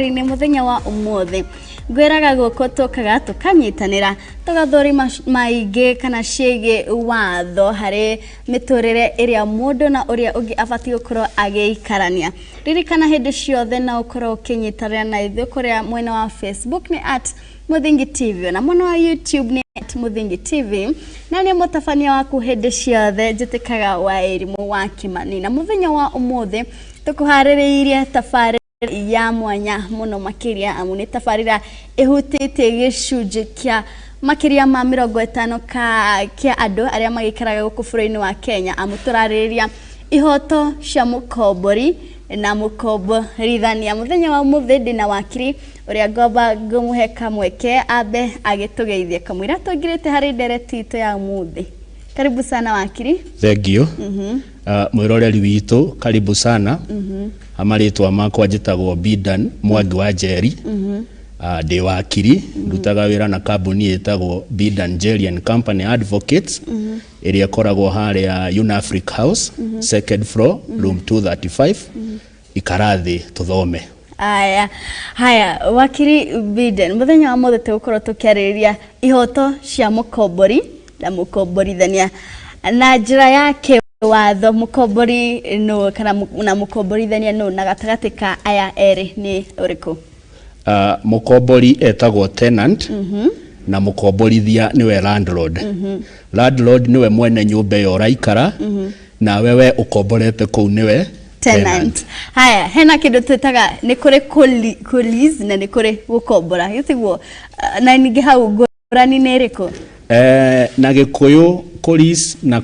Inĩ mũthenya wa ũmũthĩ ngwĩraga gũkũ tũkaga tũkanyitanĩra tũgathũrima maingĩ kana ciĩgiĩ watho harĩ mĩtũrĩre ĩrĩa mũndũ na ũrĩa ũngĩ abatiĩ gũkorwo agĩikarania. Ririkana hĩndĩ ciothe no ũkorwo ũkĩnyitanĩra na ithuĩ kũrĩa mwena wa Facebook nĩ @MũthingiTV na mwena wa YouTube nĩ @MũthingiTV, na nĩ mũtabania waku hĩndĩ ciothe njĩtĩkaga wa Irimũ wa Kĩmani. Na mũthenya wa ũmũthĩ tũkũharĩrĩirie tabarĩra ya mwanya mũno makĩria, amu nĩ tabarĩra ĩhutĩtie gĩcunjĩ kĩa makĩria ma 50 ka kĩa andũ arĩa magĩikaraga gũkũ bũrũri-inĩ wa Kenya, amu tũrarĩrĩria ihoto cia mũkombori na mũkomborithania. Mũthenya wa ũmũthĩ ndĩna wakiri ũrĩa ngomba ngũmũhe kamweke ambe agĩtũgeithie kamũira tũingĩrĩte harĩ ndereti itũ ya ũmũthĩ. Karibu sana, wakiri. Thank you. Mwĩroreri witũ, karibu sana. Marĩtwa makwa njĩtagwo Bidan Mwangi wa Njeri. Ndĩ wakiri, ndutaga wĩra na kambuni ĩtagwo Bidan Njeri and Company Advocates, ĩrĩa ĩkoragwo harĩa Unafric House, second floor, room 235. Ikara thĩ tũthome. Aya haya, wakiri Biden, mũthenya wa mũthĩ tũgũkorwo tũkĩarĩrĩria ihoto cia mũkombori na mũkomborithania na njĩra ya kĩwatho. Mũkombori nũ kana na mũkomborithania nũ, na gatagatĩ ka aya erĩ nĩ ũrĩkũ? Mũkombori etagwo tenant na mũkomborithia nĩwe landlord. Landlord nĩwe mwene nyũmba ĩyo ũraikara, nawe we ũkomborete kũu nĩwe tenant. Haya, hena kĩndũ twĩtaga nĩ kũrĩ kũ-lease na nĩ kũrĩ gũkombora, gĩtiguo? Na ningĩ hau ngũrani nĩ ĩrĩkũ? Na Gĩkũyũ kũ-lease na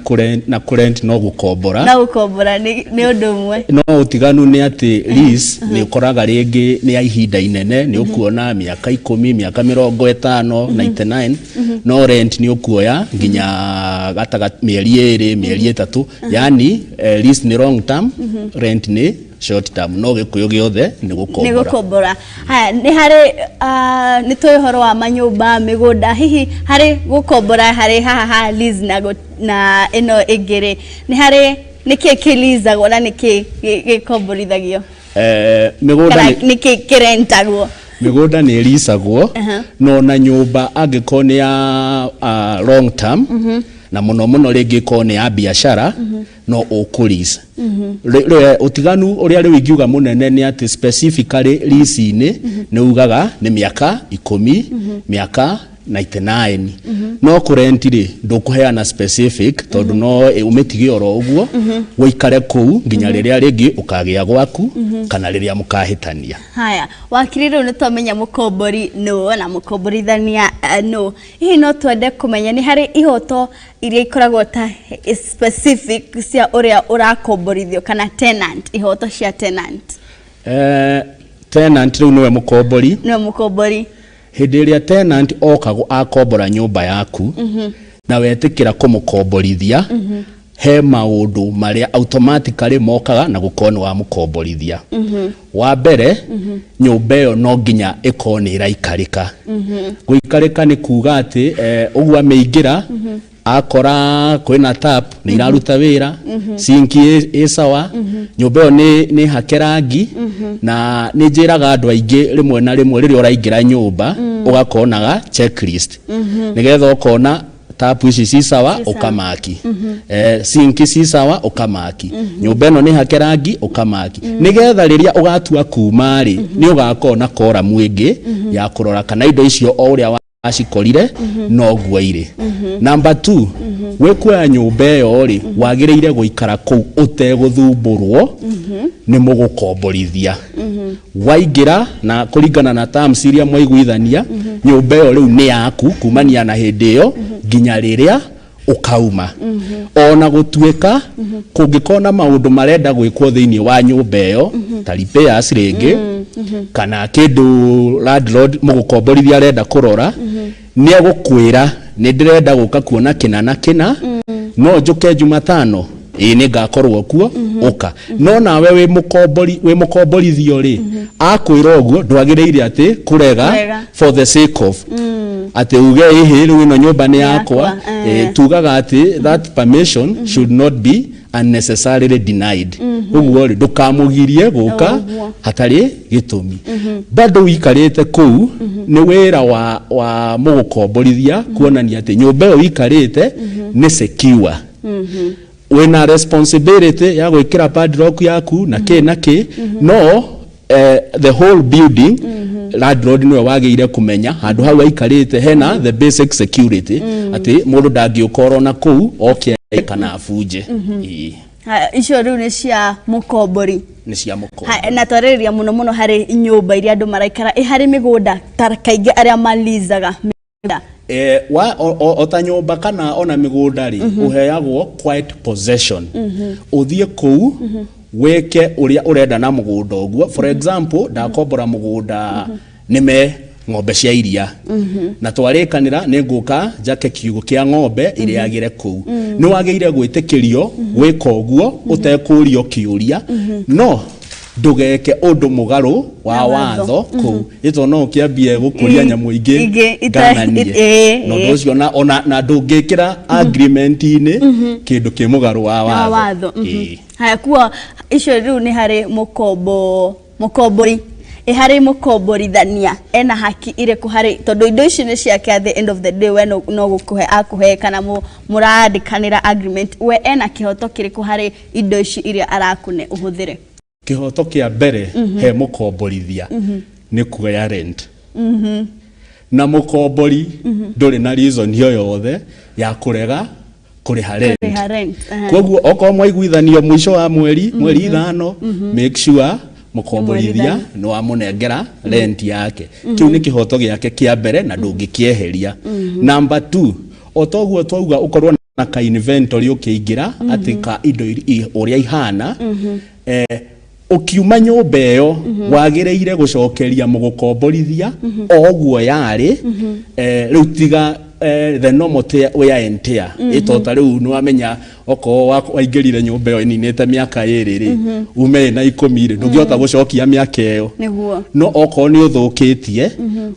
kũ-rent no gũkombora. Na gũkombora nĩ ũndũ ũmwe. No ũtiganu nĩ atĩ lease nĩ ũkoraga rĩngĩ nĩ ya ihinda inene, nĩ ũkuona mĩaka 10, mĩaka 50, 99, no rent nĩ ũkuoya nginya gatagatĩ mĩeri 2, mĩeri 3. Yani lease nĩ long term, rent nĩ short term, no Gĩkũyũ gĩothe nĩ nĩ gũkombora. Gũkombora. Haya, nĩ harĩ nĩ tũĩ ũhoro wa manyũmba, mĩgũnda, hihi harĩ gũkombora harĩ haha ha lease na ĩno ĩngĩ rĩ, nĩ harĩ nĩkĩ kĩleasagwo na nĩkĩ gĩkomborithagio? Mĩgũnda kana nĩ nĩkĩ kĩrentagwo? Mĩgũnda nĩ ĩleasagwo, no na nyũmba angĩkorwo nĩ ya long term, na mũno mũno rĩngĩ ĩkorwo nĩ ya biacara, no ũkũ-lease. Ũtiganu ũrĩa rĩu ingiuga mũnene nĩ atĩ specifically lease-inĩ nĩ ugaga nĩ mĩaka 10, mĩaka 99, no kũrent rĩ, ndũkũheana specific tondũ no ũmĩtige oro ũguo ũikare kũu nginya rĩrĩa rĩngĩ ũkagĩa gwaku kana rĩrĩa mũkahĩtania. Haya, wakiri, rĩu nĩ twamenya mũkombori nũ na mũkomborithania nũ. Hihi no twende kũmenya nĩ harĩ ihoto iria ikoragwo ta specific cia ũrĩa ũrakomborithio kana tenant, ihoto cia tenant? Tenant rĩu nĩwe mũkombori. Nĩwe mũkombori. Hĩndĩ ĩrĩa tenant oka akombora nyũmba yaku na wetĩkĩra kũmũkomborithia, he maũndũ marĩa automatically mokaga na gũkorwo nĩ wamũkomborithia. Wa mbere, nyũmba ĩyo no nginya ĩkorwo nĩ ĩraikarĩka. Gũikarĩka nĩ kuga atĩ ũguo amĩingĩra akora kwĩna tap nĩ iraruta wĩra, sink ĩ sawa, nyũmba ĩyo nĩ hake rangi. Na nĩ njĩraga andũ aingĩ rĩmwe na rĩmwe, rĩrĩa ũraingĩra nyũmba ũgakonaga checklist nĩgetha ũkona tap ici ci sawa, Ci sawa. Ũkamaki sink ci sawa, ũkamaki nyũmba ĩno nĩ hake rangi, ũkamaki, nĩgetha rĩrĩa ũgatua kuma rĩ, nĩ ũgakorwo na koramu ĩngĩ ya kũrora kana indo icio o ũrĩa wacikorire noguo irĩ. Number two, wĩkuoya nyũmba ĩyo rĩ, wagĩrĩire gũikara kũu ũtegũthumbũrwo nĩ mũgũkomborithia. Waingĩra na kũringana na terms iria mwaiguithania, nyũmba ĩyo rĩu nĩ yaku kumania na hĩndĩ ĩyo nginya rĩrĩa ũkauma. Ona gũtuĩka kũngĩkorwo na maũndũ marenda gwĩkwo thĩinĩ wa nyũmba ĩyo ta repairs rĩngĩ kana kĩndũ landlord mũgũkomborithia arenda kũrora, nĩ egũkwĩra, "Nĩ ndĩrenda gũka kuona kĩna na kĩna, no njũke Jumatano?" "Ĩĩ, nĩ ngakorwo kuo, ũka." No nawe wĩ mũkombori, wĩ mũkomborithio rĩ, akwĩra ũguo ndwagĩrĩire atĩ kũrega Kũrega. for the sake of atĩ uge, "Ĩhĩ, rĩu ĩno nyũmba nĩ yakwa." Yakwa. Tugaga atĩ that permission should not be unnecessarily denied. Ũguo rĩ, ndũkamũgirie gũka Ũguo. hatarĩ gĩtũmi. Bado wikarĩte kũu, nĩ wĩra wa mũgũkomborithia kuonania atĩ nyũmba ĩyo wikarĩte nĩ secure. Wĩna responsibility ya gwĩkĩra padlock yaku na kĩ na kĩ, no the whole building, landlord nĩwe wagĩrĩire kũmenya handũ hau aikarĩte hena the basic security, atĩ mũndũ ndangĩũka oro na kũu oke kana abunje. Ĩĩ. Ha, icio rĩu nĩ cia mũkombori. Nĩ cia mũkombo. Ha, na twarĩrĩria mũno mũno harĩ nyũmba iria andũ maraikara, ĩ harĩ mĩgũnda, ta kaingĩ arĩa malizaga mĩgũnda? O ta nyũmba kana ona mĩgũnda rĩ, ũheagwo quiet possession, ũthiĩ kũu wĩke ũrĩa ũrenda na mũgũnda ũguo. For example, ndakombora mũgũnda nĩme ng'ombe cia iria, na twarĩkanĩra nĩ ngũka njake kiugũ kĩa ng'ombe irĩagĩre kũu, nĩ wagĩrĩire gwĩtĩkĩrio gwĩka ũguo ũtekũrio kĩũria, no ndũgeke ũndũ mũgarũ wa Na watho. Watho kũu ĩto no ũkĩambie gũkũria nyamũ ingĩ ingĩ ngananie. Na ũndũ ũcio ona na ndũngĩkĩra agreement-inĩ kĩndũ kĩ mũgarũ wa wa watho. Watho. Ĩĩ. Haya, kuo icio rĩu nĩ harĩ mũkombo, mũkombori, ĩ harĩ mũkomborithania ena haki irĩkũ harĩ, tondũ indo ici nĩ ciake? At the end of the day, we no gũkũhe akũhe kana mũrandĩkanĩra agreement, we ena kĩhoto kĩrĩkũ harĩ indo ici iria arakũne ũhũthĩre? Kĩhoto kĩa mbere he mũkomborithia nĩ kuoya rent, na mũkombori ndũrĩ na reason yo yothe ya kũrega kũrĩha rent. Kũrĩha rent. Koguo okorwo mwaiguithanio mũico wa mweri, mweri 5, make sure mũkomborithia nĩ wamũnengera rent yake. Kĩu nĩ kĩhoto gĩake kĩa mbere na ndũngĩkĩeheria. Number two, o toguo twauga ũkorwo na ka inventory ũkĩingĩra, atĩ ka indo ũrĩa ihana, ũkiuma nyũmba ĩyo wagĩrĩire gũcokeria mũgũkomborithia o ũguo yarĩ. Rĩu tiga the normal wear and tear, ĩto ta rĩu nĩ wamenya okorwo waingĩrire nyũmba ĩyo ĩninĩte mĩaka 2 rĩ, ume ĩna 10 rĩ, ndũngĩhota gũcokia mĩaka ĩyo. No okorwo nĩ ũthũkĩtie,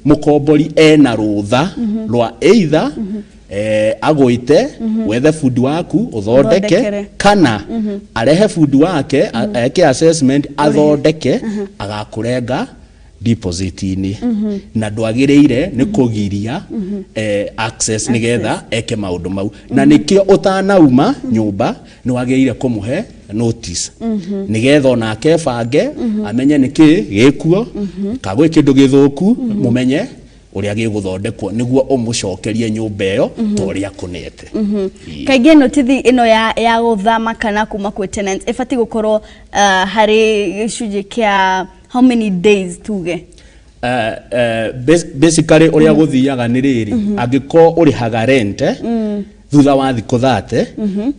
mũkombori ena rũtha rwa either agwĩte wethe bundi waku ũthondeke, ũthondekere. Kana arehe bundi wake eke assessment athondeke, agakũrenga deposit-inĩ, na ndwagĩrĩire nĩ kũgiria access nĩgetha eke maũndũ mau. Na nĩkĩo ũtanauma nyũmba nĩ wagĩrĩire kũmũhe notice, nĩgetha onake ebange, amenye nĩkĩ gĩkuo, ka gwĩ kĩndũ gĩthũku, mũmenye ũrĩa gĩgũthondekwo nĩguo ũmũcokerie nyũmba ĩyo ta ũrĩa kũnete. Ĩĩ. Kaingĩ notithi ĩno ya gũthama kana kuma kwĩ tenant ĩbatiĩ gũkorwo harĩ gĩcunjĩ kĩa how many days, tuge? Basically ũrĩa gũthiaga nĩ rĩrĩ, angĩkorwo ũrĩhaga rent thutha wa thikũ 30,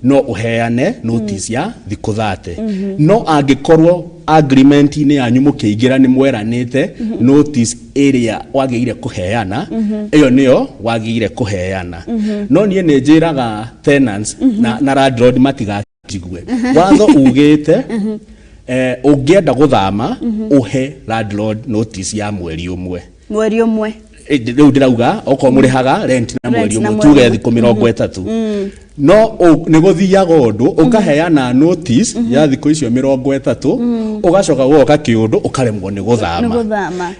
no ũheane notice ya thikũ 30. No angĩkorwo agreement-inĩ yanyu mũkĩingĩra nĩ mweranĩte notice ĩrĩa wagĩrĩire kũheana, ĩyo nĩyo wagĩrĩire kũheana. No niĩ nĩ njĩraga tenants na landlord matigakigue, watho ugĩte ũngĩenda gũthama ũhe landlord notice ya mweri 1. Mweri 1. Rĩu ndĩrauga okorwo mũrĩhaga rent na mweri Rent na 1, mweri tuge 1. Thikũ 30, no nĩ gũthiaga ũndũ ũkaheana notice ya thikũ icio 30, ũgacoka gũgoka kĩũndũ ũkaremwo nĩ nĩ gũthama. Gũthama.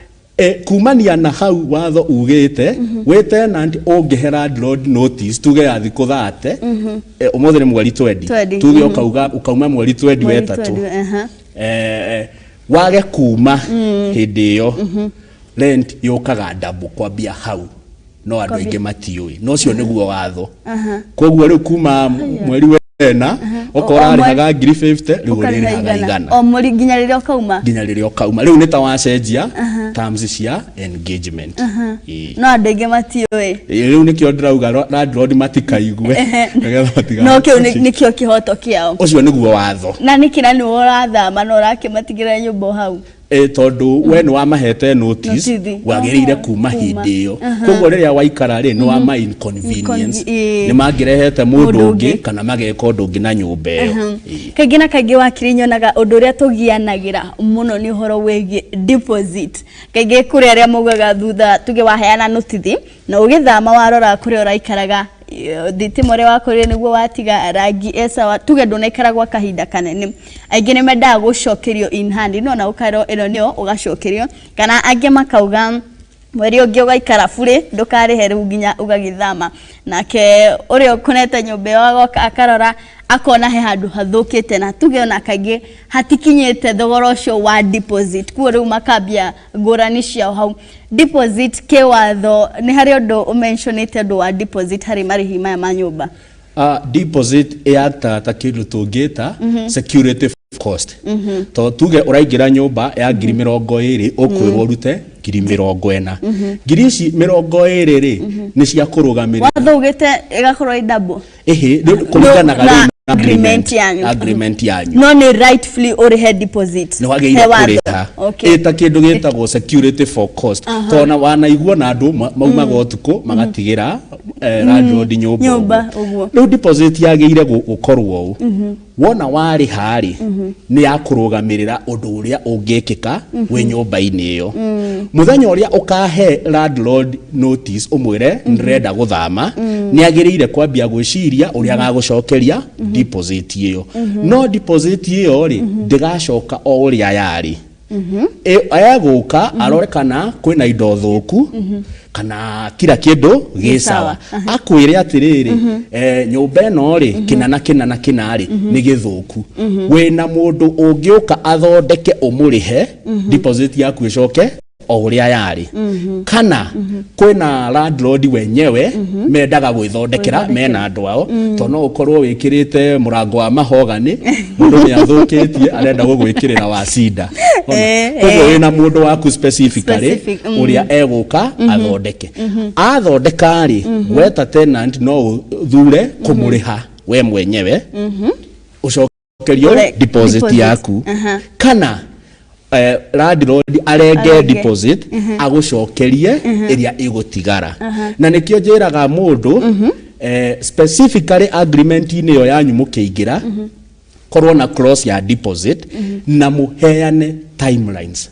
Kumania na hau, watho ugĩte wĩ tenant ũngĩhe landlord notice tuge ya thikũ 30, ũmũthĩ nĩ mweri 20, 20, tuge ũkauga ũkauma mweri 20 Mweri 3, 20. Wage kuma hĩndĩ ĩyo, rent yũkaga double kwambia hau. No andũ aingĩ matiũĩ, no ũcio nĩguo watho. Koguo rĩu kuma mweri 4, okorwo O ũrarĩhaga ngiri 50, rĩu ũkarĩha ũrĩrĩhaga 100. 100. O mweri nginya rĩrĩa ũkauma. Nginya rĩrĩa ũkauma. Rĩu nĩ ta wacenjia terms cia engagement. Ĩĩ. No andũ aingĩ matiũĩ. Ĩĩ, rĩu nĩkĩo ndĩrauga landlord matikaigue nĩgetha no kĩu nĩkĩo kĩhoto kĩao. Ũcio nĩguo watho. Na nĩkĩ na nĩwe ũrathama na ũrakĩmatigĩra nyũmba o hau? Tondũ we nĩ wamahete notice, Notice. wagĩrĩire kuma kuma. Hĩndĩ ĩyo. Koguo rĩrĩa waikara rĩ, nĩ wama inconvenience. Ĩĩ. Nĩ mangĩrehete mũndũ Mũndũ ũngĩ ũngĩ. kana mageka ũndũ ũngĩ na nyũmba ĩyo. Ĩĩ. Kaingĩ na kaingĩ, wakiri, nyonaga ũndũ ũrĩa tũgianagĩra mũno nĩ ũhoro wĩgiĩ deposit. Kaingĩ kũrĩ arĩa maugaga thutha, tuge waheana notithi na ũgĩthama, warora kũrĩa ũraikaraga Thitima ũrĩa wakorire nĩguo watiga, rangi e sawa, tuge ndũnaikara gwa kahinda kanene. Aingĩ nĩ mendaga gũcokerio in hand, no na ũkarwo ĩno nĩyo ũgacokerio, kana angĩ makauga mweri ũngĩ ũgaikara burĩ, ndũkarĩhe rĩu nginya ũgagĩthama. Nake ũrĩa ũkonete nyũmba ĩyo agoka akarora, akona he handũ hathũkĩte, na tuge ona kaingĩ hatikinyĩte thogora ũcio wa deposit, kuo rĩu makambia ngũrani ciao hau. Deposit kĩwatho, nĩ harĩ ũndũ ũmentionĩte ũndũ wa deposit harĩ marĩhi maya ma nyũmba? Deposit ĩyaktaga ta kĩndũ tũngĩta security cost, to tuge ũraingĩra nyũmba ya 20,000, ũkwĩrwo ũrute 40,000. Ngiri ici 20 rĩ, nĩ cia kũrũgamĩrĩra. Watho ugĩte ĩgakorwo ĩ double? Ĩhĩ, rĩu kũringanaga na rĩu na agreement yanyu. Agreement yanyu. No nĩ rightfully ũrĩhe deposit nĩ wagĩrĩire he watho. kũrĩha. Ĩta kĩndũ gĩtagwo security for cost, tondũ wanaigua na andũ maumaga ũtukũ magatigĩra landlord nyũmba. Nyũmba, ũguo. Rĩu deposit yagĩrĩire gũkorwo ũũ: wona warĩha rĩ, nĩ ya kũrũgamĩrĩra ũndũ ũrĩa ũngĩkĩka wĩ nyũmba-inĩ ĩyo. Mũthenya ũrĩa ũkahe landlord notice, ũmwĩre ndĩrenda gũthama, nĩ agĩrĩire kwambia gwĩciria ũrĩa agagũcokeria deposit ĩyo. No deposit ĩyo rĩ, ndĩgacoka o ũrĩa yarĩ. Egũka arore kana kwĩna indo thũku kana kila kĩndũ gĩ sawa. Akwĩre atĩrĩrĩ, nyũmba ĩno rĩ, kĩna na kĩna na kĩna rĩ, nĩ gĩthũku, wĩna mũndũ ũngĩũka athondeke, ũmũrĩhe, deposit yaku ĩcoke o ũrĩa yarĩ. Kana kwĩna landlord wenyewe mendaga gwĩthondekera, mena andũ ao, tondũ no ũkorwo wĩkĩrĩte mũrango wa mahogany, mũndũ nĩ athũkĩtie, arenda gũgwĩkĩrĩra wa cedar. Koguo wĩna mũndũ waku specifically Specific, ũrĩa egũka athondeke. Athondeka rĩ, weta tenant no ũthure kũmũrĩha we mwenyewe, ũcokerio deposit deposit. yaku, kana landlord arenge Arenge. deposit, agũcokerie ĩrĩa ĩgũtigara. Na nĩkĩo njĩraga mũndũ, specifically agreement-inĩ ĩyo yanyu mũkĩingĩra, korwo na clause ya deposit na mũheane timelines.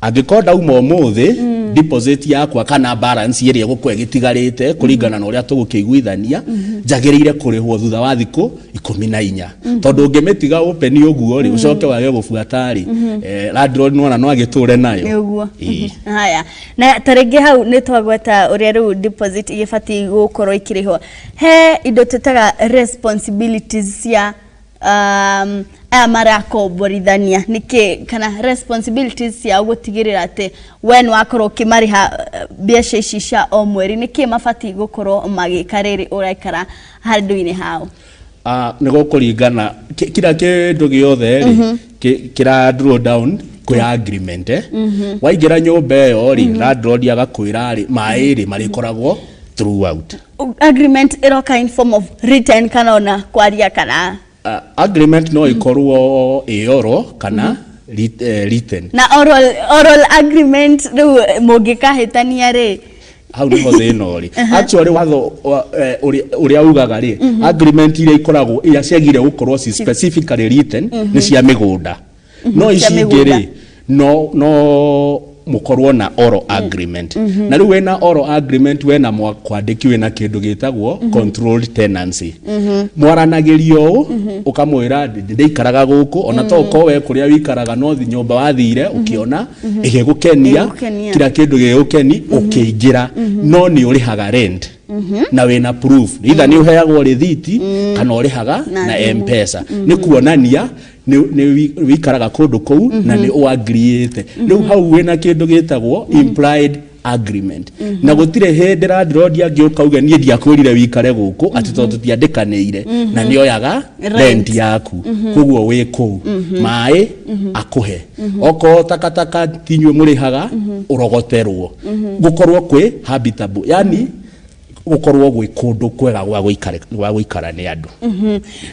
Angĩkorwo ndauma ũmũthĩ, deposit yakwa kana balance ĩrĩa ĩgũkorwo ĩgĩtigarĩte kũringana na ũrĩa tũgũkĩiguithania, njagĩrĩire kũrĩhwo thutha wa thikũ 14, tondũ ũngĩmĩtiga open ũguo rĩ, ũcoke wage gũbuata rĩ, landlord nĩwona no agĩtũre nayo. Nĩ ũguo. Ĩĩ. Haya, na ta rĩngĩ hau nĩ twagweta ũrĩa rĩu deposit igĩbatiĩ gũkorwo ikĩrĩhwo. He indo twĩtaga responsibilities cia aya marakomborithania, nĩkĩ kana responsibilities ciao gũtigĩrĩra atĩ we nĩ wakorwo ũkĩmarĩha mbeca ici cia o mweri? Nĩkĩ mabatiĩ gũkorwo magĩka rĩrĩ ũraikara handũ-inĩ hao? Nĩ gũkũringana kila kĩndũ gĩothe rĩ, kĩra draw down kwĩ agreement. Waingĩra nyũmba ĩyo rĩ, landlord agakwĩra rĩ, maĩ rĩ, marĩkoragwo throughout. Agreement ĩroka in form of written kana ona kwaria kana? Agreement no ĩkorwo ĩ oral kana written. Na oral agreement rĩu mũngĩkahĩtania rĩ? Hau niho thĩna ũrĩ. Actually watho ũrĩa ugaga rĩ, agreement iria ikoragwo, iria ciagire gũkorwo ci specifically written, nĩ cia mĩgũnda. No Cia ici ingĩ mĩgũnda. rĩ, no mũkorwo na oral agreement. Na rĩu wĩna oral agreement, wena mwandĩki, wĩna kĩndũ gĩtagwo controlled tenancy. Mwaranagĩrio ũũ, ũkamwĩra ndĩikaraga gũkũ, ona to ũkorwo we kũrĩa wĩikaraga no nyũmba wathire ũkĩona ĩgĩgũkenia, Ĩgĩgũkenia. kila kĩndũ gĩgũkeni, ũkĩingĩra, no nĩ ũrĩhaga rent na wĩna proof, either nĩ ũheagwo rĩthiti kana ũrĩhaga na na thimũ. M-Pesa, nĩ kuonania nĩ wĩikaraga kũndũ kũu na nĩ ũagriĩte. Rĩu hau wĩna kĩndũ gĩtagwo implied agreement, na gũtirĩ hĩndĩ landlord angĩũka uge, "Niĩ ndiakwĩrire wĩikare gũkũ," atĩ tondũ tũtiandĩkanĩire, na nĩoyaga rent rent yaku. Koguo wĩ kũu, maĩ akũhe, okorwo takataka tinyuĩ mũrĩhaga, ũrogoterwo, gũkorwo kwĩ habitable, yani gũkorwo gwĩ kũndũ kwega gwa gũikara nĩ andũ.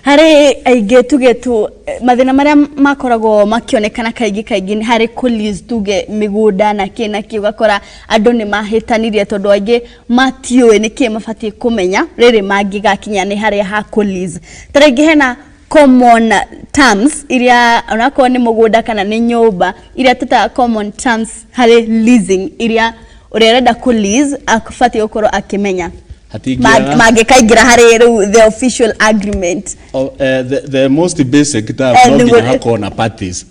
Harĩ aingĩ tuge tu mathĩna marĩa makoragwo makĩonekana kaingĩ kaingĩ nĩ harĩ kũ-lease tuge mĩgũnda na kĩ na kĩ, ũgakora andũ nĩ mahĩtanirie tondũ aingĩ matiũĩ nĩkĩ mabatiĩ kũmenya rĩrĩ mangĩgakinya nĩ harĩa ha kũ-lease. Ta rĩngĩ hena common terms iria, onakorwo nĩ mũgũnda kana nĩ nyũmba, iria tũtaga common terms harĩ leasing, iria ũrĩa ũrenda kũ-lease abatiĩ gũkorwo akĩmenya. Hatingĩaga. Mangĩkaingĩra harĩ rĩu the official agreement? Oh, the most basic term, no nginya hakorwo na parties,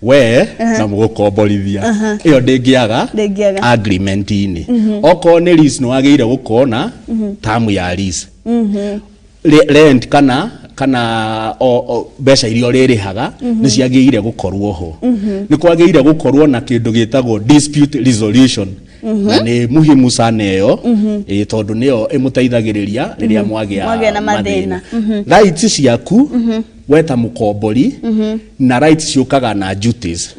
we na mũgũkomborithia. Ĩyo ndĩngĩaga. Ndĩngĩaga. Agreement-inĩ. Okorwo nĩ lease, nĩ wagĩrĩire gũkorwo na term ya lease. Rent kana o mbeca iria ũrĩrĩhaga nĩ ciagĩrĩire gũkorwo ho. Nĩ kwagĩrĩire gũkorwo na kĩndũ gĩtagwo dispute resolution, na nĩ muhimu sana ĩyo, ĩ, tondũ nĩyo ĩmũteithagĩrĩria rĩrĩa mwagĩa Mwagĩa na mathĩna. Rights ciaku we ta mũkombori, na rights ciũkaga na duties.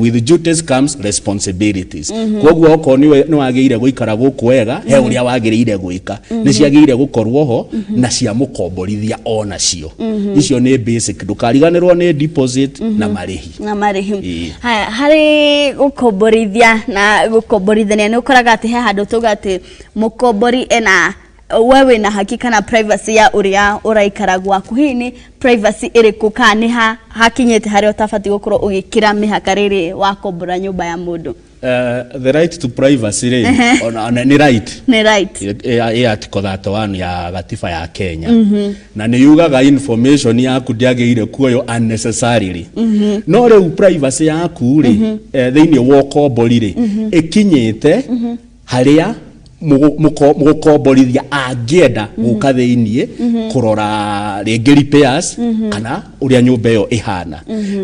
With duties comes responsibilities. Koguo okorwo nĩ wagĩrĩire gũikara gũkũ wega, he ũrĩa wagĩrĩire gwĩka, nĩ ciagĩrĩire gũkorwo ho na cia mũkomborithia onacio. Icio nĩ basic. Ndũkariganĩrwo nĩ deposit na marĩhi. Na marĩhi. Ĩĩ. Haya, harĩ gũkomborithia na gũkomborithania, nĩ ũkoraga atĩ he handũ tuga atĩ mũkombori ena, we wĩna haki kana privacy ya ũrĩa ũraikara gwaku. Hihi nĩ privacy ĩrĩkũ, kana nĩ ha hakinyĩte harĩa ũtabatiĩ gũkorwo ũgĩkĩra mĩhaka rĩrĩ wakombora nyũmba ya mũndũ? The right to privacy rĩ, ona nĩ right. Nĩ right. Ĩ article 31 ya gatiba ya Kenya, na nĩ yugaga information yaku ndĩagĩrĩire kuoywo unnecessarily. No rĩu privacy yaku rĩ, thĩinĩ wa ũkombori rĩ, ĩkinyĩte harĩa mũgũkomborithia angĩenda gũka thĩiniĩ kũrora rĩngĩ repairs kana ũrĩa nyũmba ĩyo ĩhana.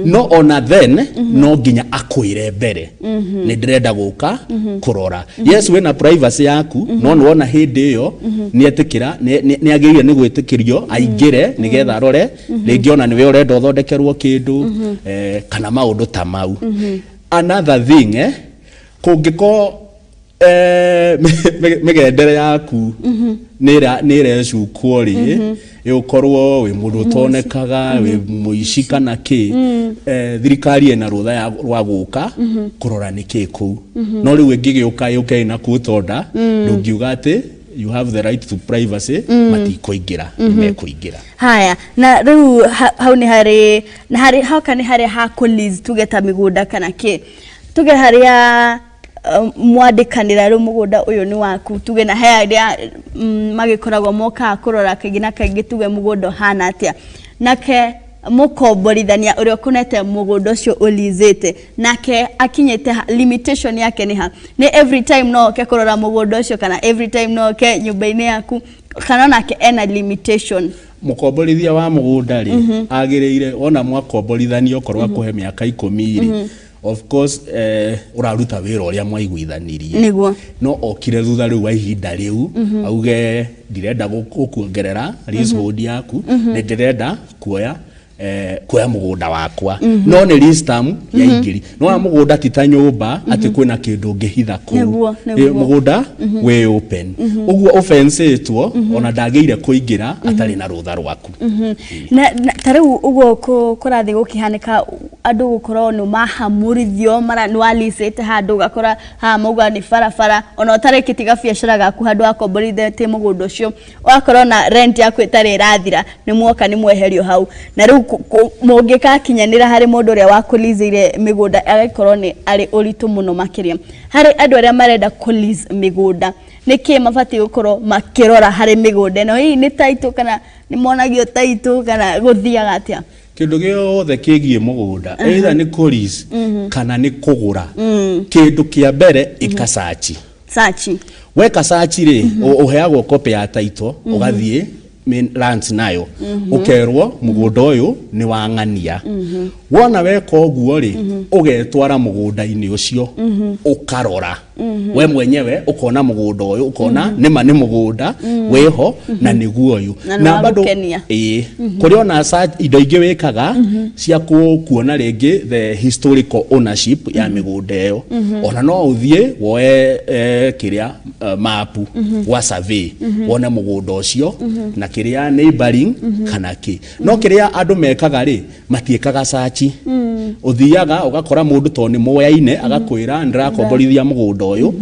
No ona then no nginya akwĩre mbere, nĩ ndĩrenda gũka kũrora. Yes, wĩna privacy yaku, no nĩ wona hĩndĩ ĩyo nĩ etĩkĩra, nĩ agĩrĩire nĩ gwĩtĩkĩrio aingĩre nĩgetha arore rĩngĩ ona nĩwe ũrenda ũthondekerwo kĩndũ, kana maũndũ ta mau. Another thing, kũngĩkorwo mĩgendere yaku nĩ ĩrecukwo rĩ, ĩũkorwo wĩ mũndũ ũtonekaga, wĩ mũici kana kĩ, thirikari ĩna rũtha rwa gũka kũrora nĩ kĩ kũu. No rĩu ĩngĩgĩũka yũke ĩna court order, ndũngiuga atĩ you have the right to privacy, matikũingĩra, nĩ mekũingĩra. Haya, na rĩu hau nĩ harĩ na harĩ hauka nĩ harĩa ha kũ-lease, tuge ta mĩgũnda kana kĩ, tuge harĩa mwandĩkanĩra rĩu mũgũnda ũyũ nĩ waku, tuge na he arĩa magĩkoragwo mokaga kũrora kaingĩ na kaingĩ, tuge mũgũnda ũhana atĩa, nake mũkomborithania ũrĩa ũkũnete mũgũnda ũcio ũlizĩte nake akinyĩte limitation yake nĩ ha? Nĩ every time no oke kũrora mũgũnda ũcio, kana every time no oke nyũmba-inĩ yaku, kana onake ena limitation? Mũkomborithia wa mũgũnda rĩ, agĩrĩire wona mwakomborithania, okorwo akũhe mĩaka 10 rĩ, of course ũraruta wĩra ũrĩa mwaiguithanirie. No okire thutha rĩu wa ihinda rĩu auge, ndirenda gũkuongerera leasehold yaku, nĩ ndĩrenda kuoya mũgũnda wakwa, no nĩ lease term yaingĩri. No wa mũgũnda ti ta nyũmba atĩ kwĩna kĩndũ ũngĩhitha kũu. Mũgũnda wĩ open ũguo ũfencĩtwo, ona ndagĩire kũingĩra atarĩ na rũtha rwaku. Na ta rĩu ũguo kũrathiĩ gũkĩhanĩka, andũ gũkorwo nĩ mahamũrithio mara nĩ walicĩte handũ, ũgakora haha mauga nĩ barabara, ona ũtarĩkĩtie gabiacara gaku handũ wakomborithĩtie mũgũnda ũcio, ũgakorwo na rent yaku ĩtarĩ ĩrathira, nĩ mwoka nĩ mweherio hau. Na rĩu mũngĩgakinyanĩra harĩ mũndũ ũrĩa wakũlicĩire mĩgũnda, agĩkorwo nĩ arĩ ũritũ mũno makĩria. Harĩ andũ arĩa marenda kũ-lease mĩgũnda, nĩ kĩ mabatiĩ gũkorwo makĩrora harĩ mĩgũnda ĩno? Hihi nĩ title, kana nĩ monagio title, kana gũthiaga atĩa? Kĩndũ gĩothe kĩgiĩ mũgũnda, either nĩ kũ-lease kana nĩ kũgũra, kĩndũ kĩa mbere ĩka search. Search. Weka search rĩ, ũheagwo copy ya title, ũgathiĩ main lands nayo, ũkerwo mũgũnda ũyũ nĩ wa ng'ania. Wona weka ũguo rĩ, ũgetwara mũgũnda-inĩ ũcio, ũkarora we mwenyewe, ũkona mũgũnda ũyũ, ũkona nĩma nĩ mũgũnda wĩho na nĩguo ũyũ. Na nĩ wagũkenia. Ĩĩ, kũrĩ ona indo ingĩ wĩkaga cia kuona rĩngĩ the historical ownership ya mĩgũnda ĩyo. Ona no ũthiĩ woe kĩrĩa mapu wa survey, wone mũgũnda ũcio na kĩrĩa neighboring kana kĩ. No kĩrĩa andũ mekaga rĩ, matiĩkaga search. Ũthiaga ũgakora mũndũ tondũ nĩ moyaine, agakwĩra ndĩrakomborithia mũgũnda ũyũ,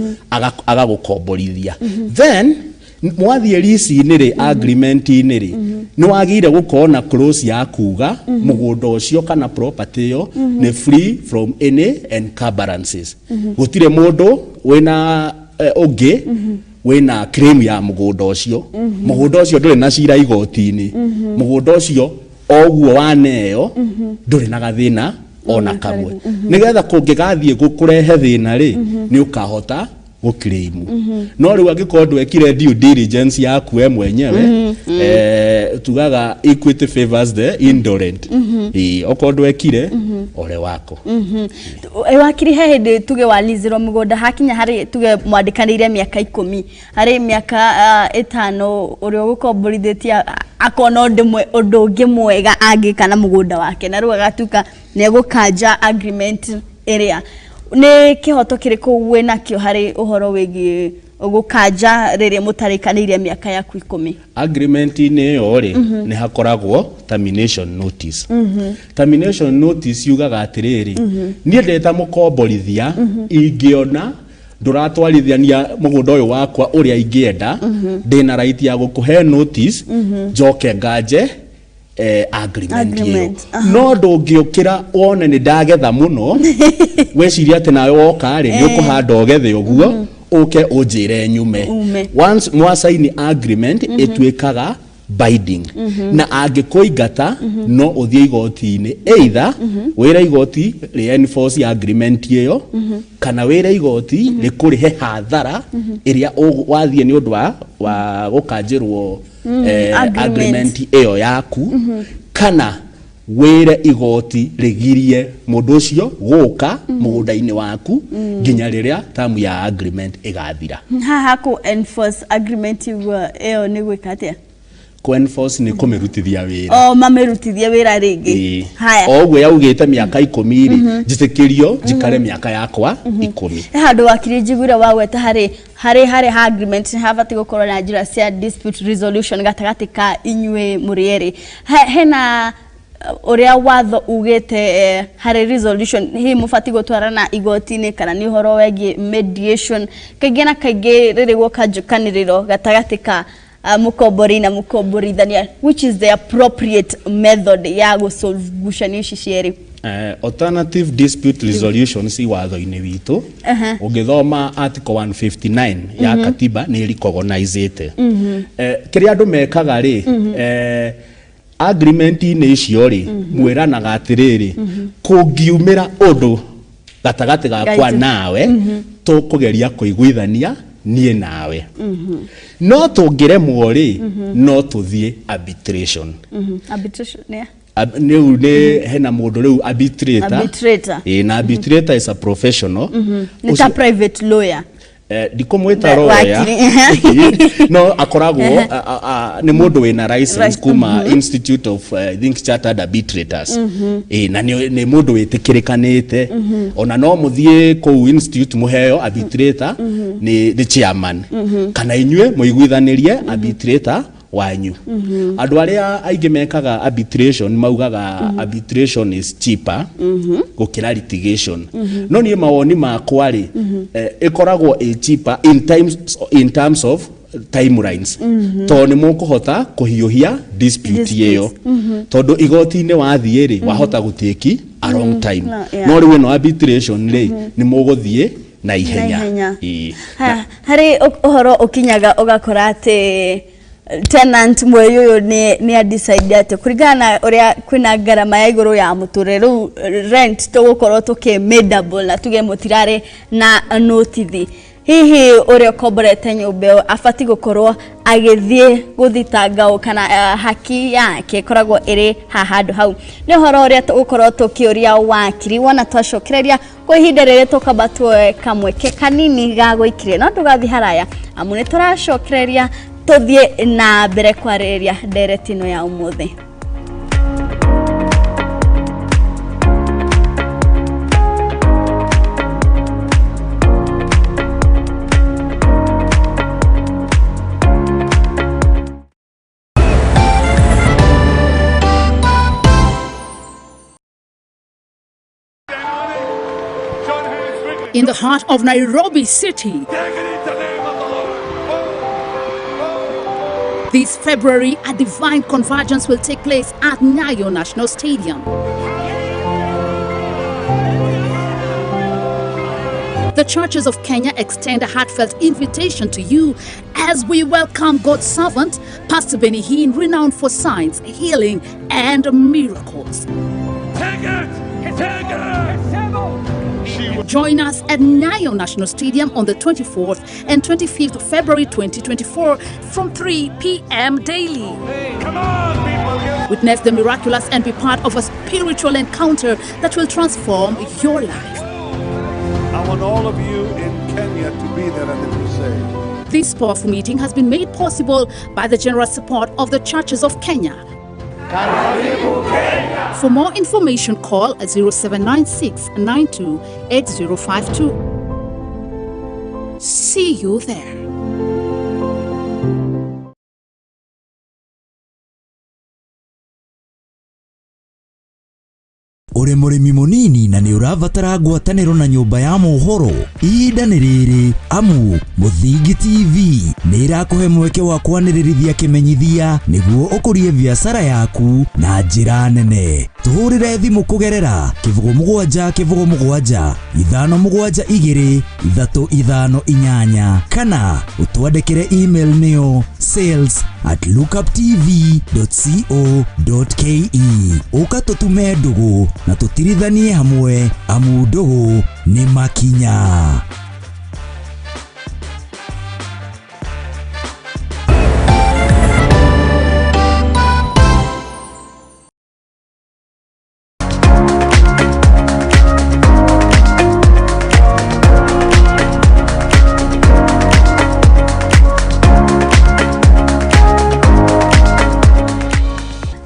agagũkomborithia. Then mwathiĩ lease-inĩ rĩ, agreement-inĩ rĩ, nĩ wagĩrĩire gũkorwo na clause ya kuga mũgũnda ũcio kana property ĩyo nĩ free from any encumbrances, gũtirĩ mũndũ wĩna ũngĩ. Wĩna claim ya mũgũnda ũcio. Mũgũnda ũcio ndũrĩ na cira igoti-inĩ. Mũgũnda ũcio o ũguo waneo ndũrĩ na gathĩna ona kamwe, nĩgetha kũngĩgathiĩ kũrehe thĩna rĩ, nĩ ũkahota gũclaim. No rĩu angĩkorwo ndwekire due diligence yaku we mwenyewe, tugaga equity favors the indolent. Ĩĩ, okorwo ndwekire, ole wako. Wakiri, he hĩndĩ tuge walizirwo mũgũnda, hakinya harĩ tuge mwandĩkanĩire mĩaka 10, harĩ mĩaka 5 ũrĩa ũgũkomborithĩtie akona ũndũ ũngĩ mwega angĩka na mũgũnda wake, na rĩu agatuĩka nĩ egũkanja agreement ĩrĩa. Nĩ kĩhoto kĩrĩkũ wĩnakĩo harĩ ũhoro wĩgiĩ gũkanja rĩrĩa mũtarĩkanĩire mĩaka yaku 10? Agreement-inĩ ĩyo rĩ, nĩ hakoragwo termination notice. Termination notice yugaga atĩrĩrĩ, niĩ ndĩ ta mũkomborithia, ingĩona ndũratwarithania mũgũnda ũyũ wakwa ũrĩa ingĩenda, ndĩna right ya gũkũhe notice njoke nganje agreement ĩyo. Agreement, aha. No ndũngĩũkĩra wone nĩ ndagetha mũno, weciria atĩ nawe woka rĩ, nĩ ũkũhanda ũgethe ũguo, ũke ũnjĩre nyume. Ume. Once mwasaini agreement, ĩtuĩkaga binding, na angĩkũingata no ũthiĩ igoti-inĩ, either wĩre igoti rĩ enforce agreement ĩyo, kana wĩre igoti rĩkũrĩhe hathara ĩrĩa wathiĩ nĩ ũndũ wa gũkanjĩrwo agreement. Agreement ĩyo yaku, kana wĩre igoti rĩgirie mũndũ ũcio gũka mũgũnda-inĩ waku nginya rĩrĩa term ya agreement ĩgathira. Haha kũ enforce agreement iguo ĩyo nĩ gwĩka atĩa? Kũ enforce nĩ kũmĩrutithia wĩra. O mamĩrutithie wĩra rĩngĩ. Ĩĩ. Haya. O ũguo yaugĩte mĩaka 10 rĩ, njĩtĩkĩrio njikare mĩaka yakwa 10. He handũ wakiri njiguire wagweta harĩ ha agreement nĩ habatiĩ gũkorwo na njĩra cia dispute resolution gatagatĩ ka inyuĩ mũrĩ erĩ. Hena ũrĩa watho ugĩte harĩ resolution, hihi mũbatiĩ gũtwarana igoti-inĩ kana nĩ ũhoro wegiĩ mediation? Kaingĩ na kaingĩ rĩrĩ guoka njũkanĩrĩro gatagatĩ ka mũkombori na mũkomborithania, which is the appropriate method ya gũsolve ngucanio ici cierĩ? Alternative dispute resolution ci watho-inĩ witũ. Ũngĩthoma article 159 ya katiba, nĩ ĩrecognizĩte. Kĩrĩa andũ mekaga rĩ, agreement-inĩ icio rĩ, mwĩranaga atĩrĩrĩ, kũngiumĩra ũndũ gatagatĩ gakwa Gaitũ. nawe, tũkũgeria kũiguithania niĩ nawe, no tũngĩremwo rĩ, no tũthiĩ arbitration. Arbitration nĩ Rĩu nĩ hena mũndũ rĩu arbitrator. Arbitrator. Ĩĩ, na arbitrator is a professional. Nĩ ta private lawyer? Ndikũmwĩta lawyer. Wakiri. No akoragwo nĩ mũndũ wĩna license kuma Institute of I think Chartered Arbitrators. Ĩĩ, na nĩ mũndũ wĩtĩkĩrĩkanĩte. Ona no mũthiĩ kũu institute mũheo arbitrator nĩ chairman, kana inyuĩ mũiguithanĩrie arbitrator wanyu. Andũ arĩa aingĩ mekaga arbitration maugaga arbitration is cheaper gũkĩra litigation, no niĩ mawoni makwa rĩ, ĩkoragwo ĩ cheaper in terms of timelines, tondũ nĩ mũkũhota kũhiũhia dispute ĩyo, tondũ igoti-inĩ wathiĩ rĩ, wahota gũtĩki a long time. No, yeah. No rĩu ĩno arbitration rĩ, nĩ mũgũthiĩ na ihenya. Ihenya. Ĩĩ. Harĩ ũhoro ũkinyaga ũgakora atĩ tenant mweri ũyũ nĩ a decide atĩ kũringana na ũrĩa kwĩna ngarama ya igũrũ ya mũtũrĩre, rĩu rent tũgũkorwo tũkĩ double, na tuge mũtirarĩ na notithi. Hihi ũrĩa ũkomborete nyũmba ĩyo abatiĩ gũkorwo agĩthiĩ gũthitanga ũ, kana haki yake ĩkoragwo ĩrĩ ha handũ hau? Nĩ ũhoro ũrĩa tũgũkorwo tũkĩũria wakiri wona twacokereria kwa ihinda rĩrĩ. Tũkamba tuoe kamweke kanini ga gũikiria, no ndũgathiĩ haraya, amu nĩ tũracokereria tũthiĩ na mbere kwarĩrĩria ndereti ĩno ya ũmũthĩ. In the heart of Nairobi City, this February, a divine convergence will take place at Nyayo National Stadium. The Churches of Kenya extend a heartfelt invitation to you as we welcome God's servant, Pastor Benny Hinn, renowned for signs, healing, and miracles. Take it! Take it! Join us at Nyayo National Stadium on the 24th and 25th of February 2024 from 3 p.m. daily. Come on, people! Witness the miraculous and be part of a spiritual encounter that will transform your life. I want all of you in Kenya to be there at the crusade. This powerful meeting has been made possible by the generous support of the Churches of Kenya. For more information, call 0796 928052. See you there. Ũrĩ mũrĩmi mũnini na nĩ ũrabatara ngwatanĩro na nyũmba ya mohoro, ihinda nĩ rĩrĩ, amu Mũthingi TV nĩ ĩrakũhe mweke wa kwanĩrĩrithia kĩmenyithia nĩguo ũkũrie biacara yaku na njĩra nene. Tũhũrĩre thimũ kũgerera 07 07 5 7 2 3 5 8 kana ũtwandĩkĩre email nĩyo sales@lookuptv.co.ke. Ũka tũtume ndũgũ na tũtirithanie hamwe, amu ndũgũ nĩ makinya.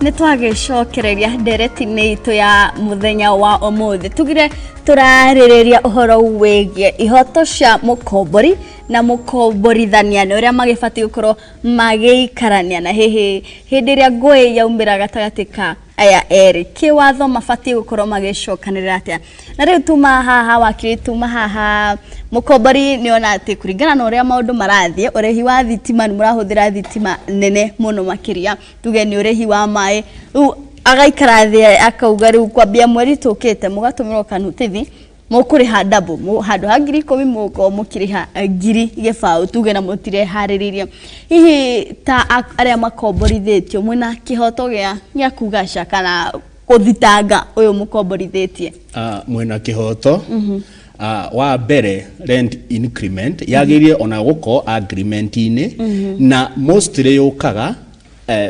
Nĩ twagĩcokereria ndereti-inĩ itũ ya mũthenya wa ũmũthĩ. Tugire tũrarĩrĩria ũhoro wĩgiĩ ihoto cia mũkombori na mũkomborithania, nĩ ũrĩa magĩbatiĩ gũkorwo magĩikarania, na hihi hĩndĩ ĩrĩa ngũĩ yaumĩra gatagatĩ ka aya erĩ, kĩwatho mabatiĩ gũkorwo magĩcokanĩrĩra atĩa. Na rĩu tuma haha wakiri, tuma haha mũkombori nĩ ona atĩ kũringana na ũrĩa maũndũ marathiĩ, ũrĩhi wa thitima, nĩ mũrahũthĩra thitima nene mũno makĩria, tuge nĩ ũrĩhi wa maĩ, rĩu agaikara thĩ akauga rĩu kwambia mweri tũkĩte mũgatũmĩrwo kanutithi mũkũrĩha double, handũ ha 10,000 mũgũkorwo mũkĩrĩha 0.20, tuge na mũtireharĩrĩirie. Hihi ta arĩa makomborithĩtio mwĩna kĩhoto gĩa kuga ca kana gũthitanga ũyũ mũkomborithĩtie? Mwĩna kĩhoto. Wa mbere, rent increment yagĩrĩire ona gũkorwo agreement-inĩ, na mostly yũkaga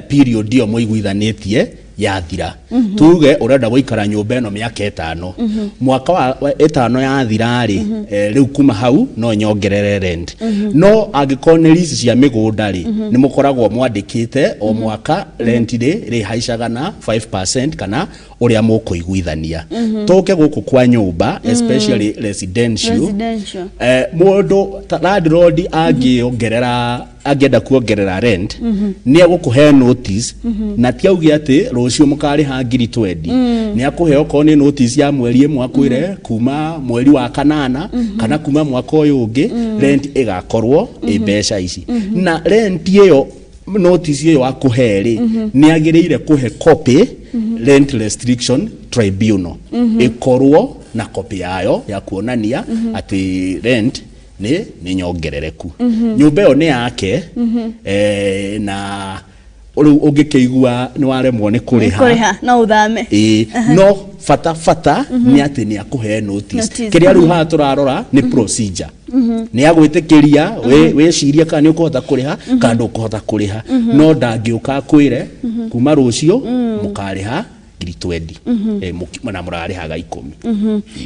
period ĩyo mũiguithanĩtie yathira. Tuge ũrenda gũikara nyũmba ĩno mĩaka 5, mwaka wa 5 yathira rĩ, rĩu kuma hau no nyongerere rent. No angĩkorwo nĩ lease cia mĩgũnda rĩ, nĩ mũkoragwo mwandĩkĩte o mwaka rent rĩ rĩhaicaga na 5% kana ũrĩa mũkũiguithania. Tũke gũkũ kwa nyũmba, especially residential. Residential. Mũndũ ta landlord angĩongerera, angĩenda kuongerera rent, nĩ egũkũhe notice, na ti auge atĩ rũciũ mũkarĩha 20,000. Nĩ akũhe okorwo nĩ notice ya mweri ĩmwe, akwĩre kuma mweri wa kanana kana kuma mwaka ũyũ ũngĩ rent ĩgakorwo ĩ mbeca ici. Na rent ĩyo, notice ĩyo akũhe rĩ, nĩ agĩrĩire kũhe copy Rent Restriction Tribunal, ĩkorwo na copy yayo ya kuonania atĩ rent nĩ nyongerereku. Nyũmba ĩyo nĩ yake, na rĩu ũngĩkĩigua nĩ waremwo nĩ kũrĩha, kũrĩha no ũthame. Ĩĩ, no bata bata nĩ atĩ nĩ akũhe notice. Notice. Kĩrĩa rĩu haha tũrarora nĩ procedure, nĩ agwĩtĩkĩria wĩcirie kana nĩ ũkũhota kũrĩha kana ndũkũhota kũrĩha, no ndangĩũka akwĩre kuma rũciũ mũkarĩha 20,000, na mũrarĩhaga 10.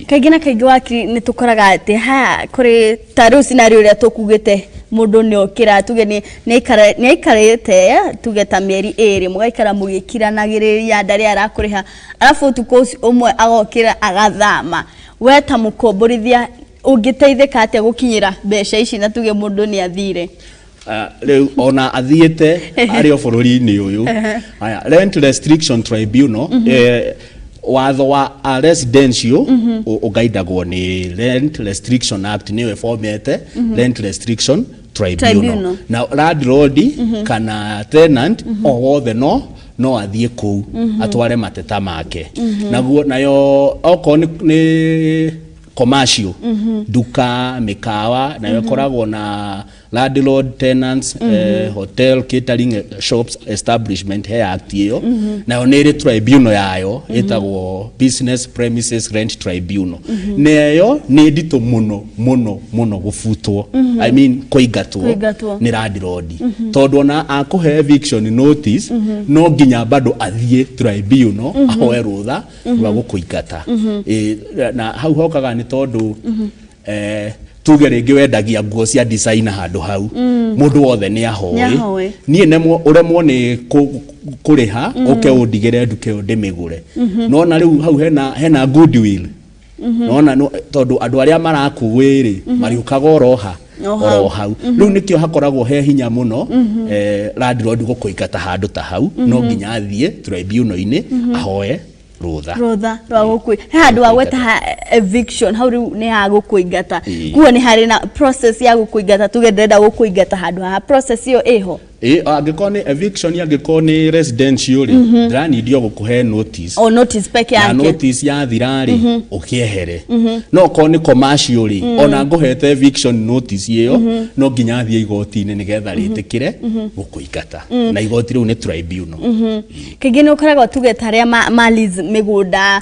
Kaingĩ na kaingĩ, wakiri, nĩ tũkoraga atĩ haya kũrĩ ta rĩu scenario ĩrĩa tũkugĩte, mũndũ nĩ okĩra, tuge nĩ aikarĩte tuge ta mĩeri 2, mũgaikara mũgĩkiranagĩrĩria, ndarĩ arakũrĩha, arabu ũtukũ ũcio ũmwe agokĩra agathama. We ta mũkomborithia ũngĩteithĩka atĩa gũkinyĩra mbeca ici, na tuge mũndũ nĩ athire? Rĩu ona athiĩte arĩ o bũrũri-inĩ ũyũ, aya Rent Restriction Tribunal, watho wa a residential ũgaidagwo nĩ Rent Restriction Act, nĩyo ĩbomete Rent Restriction Tribunal. Tribunal. Na landlord kana tenant o wothe no athiĩ kũu atware mateta make. Naguo nayo okorwo nĩ Commercial, nduka, mĩkawa, nayo ĩkoragwo na landlord, tenants, hotel, catering, shops, establishment. He act ĩyo, nayo nĩ ĩrĩ tribunal yayo ĩtagwo Business Premises Rent Tribunal. Na ĩyo nĩ nditũ mũno mũno mũno gũbutwo, I mean kũingatwo Kũingatwo. nĩ landlord, tondũ ona akũhe eviction notice, no nginya bado athiĩ tribunal ahoe rũtha rwa gũkũingata. Na hau hokaga nĩ tondũ tuge rĩngĩ wendagia nguo cia designer handũ hau, mũndũ wothe nĩ ahoĩ. Nĩ ahoĩ. Niĩ nemwo ũremwo nĩ kũrĩha, ũke ũndigĩre nduka ĩyo ndĩmĩgũre. Nona rĩu hau hena goodwill, nona tondũ andũ arĩa marakũĩ rĩ, marĩũkaga oroha O hau. Oro hau. Rĩu nĩkĩo hakoragwo he hinya mũno landlord gũkũingata handũ ta hau. No nginya athiĩ tribunal-inĩ ahoe rũtha. Rũtha rwa gũkũ he handũ wa gweta ha eviction, hau rĩu nĩ ha gũkũingata. Ĩĩ. Kuo nĩ harĩ na process ya gũkũingata? Tuge ndĩrenda gũkũingata handũ haha, process ĩyo ĩho? Ĩ, angĩkorwo nĩ eviction, angĩkorwo nĩ residential rĩ, ndĩranindio gũkũhe notice. O notice peke Na yake. Notice yathira rĩ, ũkĩehere. No okorwo nĩ commercial rĩ, ona ngũhete eviction notice ĩyo, no nginya athiĩ igoti-inĩ nĩgetha rĩtĩkĩre gũkũingata, na igoti rĩu nĩ tribunal. Kaingĩ nĩ ũkoragwo tuge ta arĩa ma lease mĩgũnda,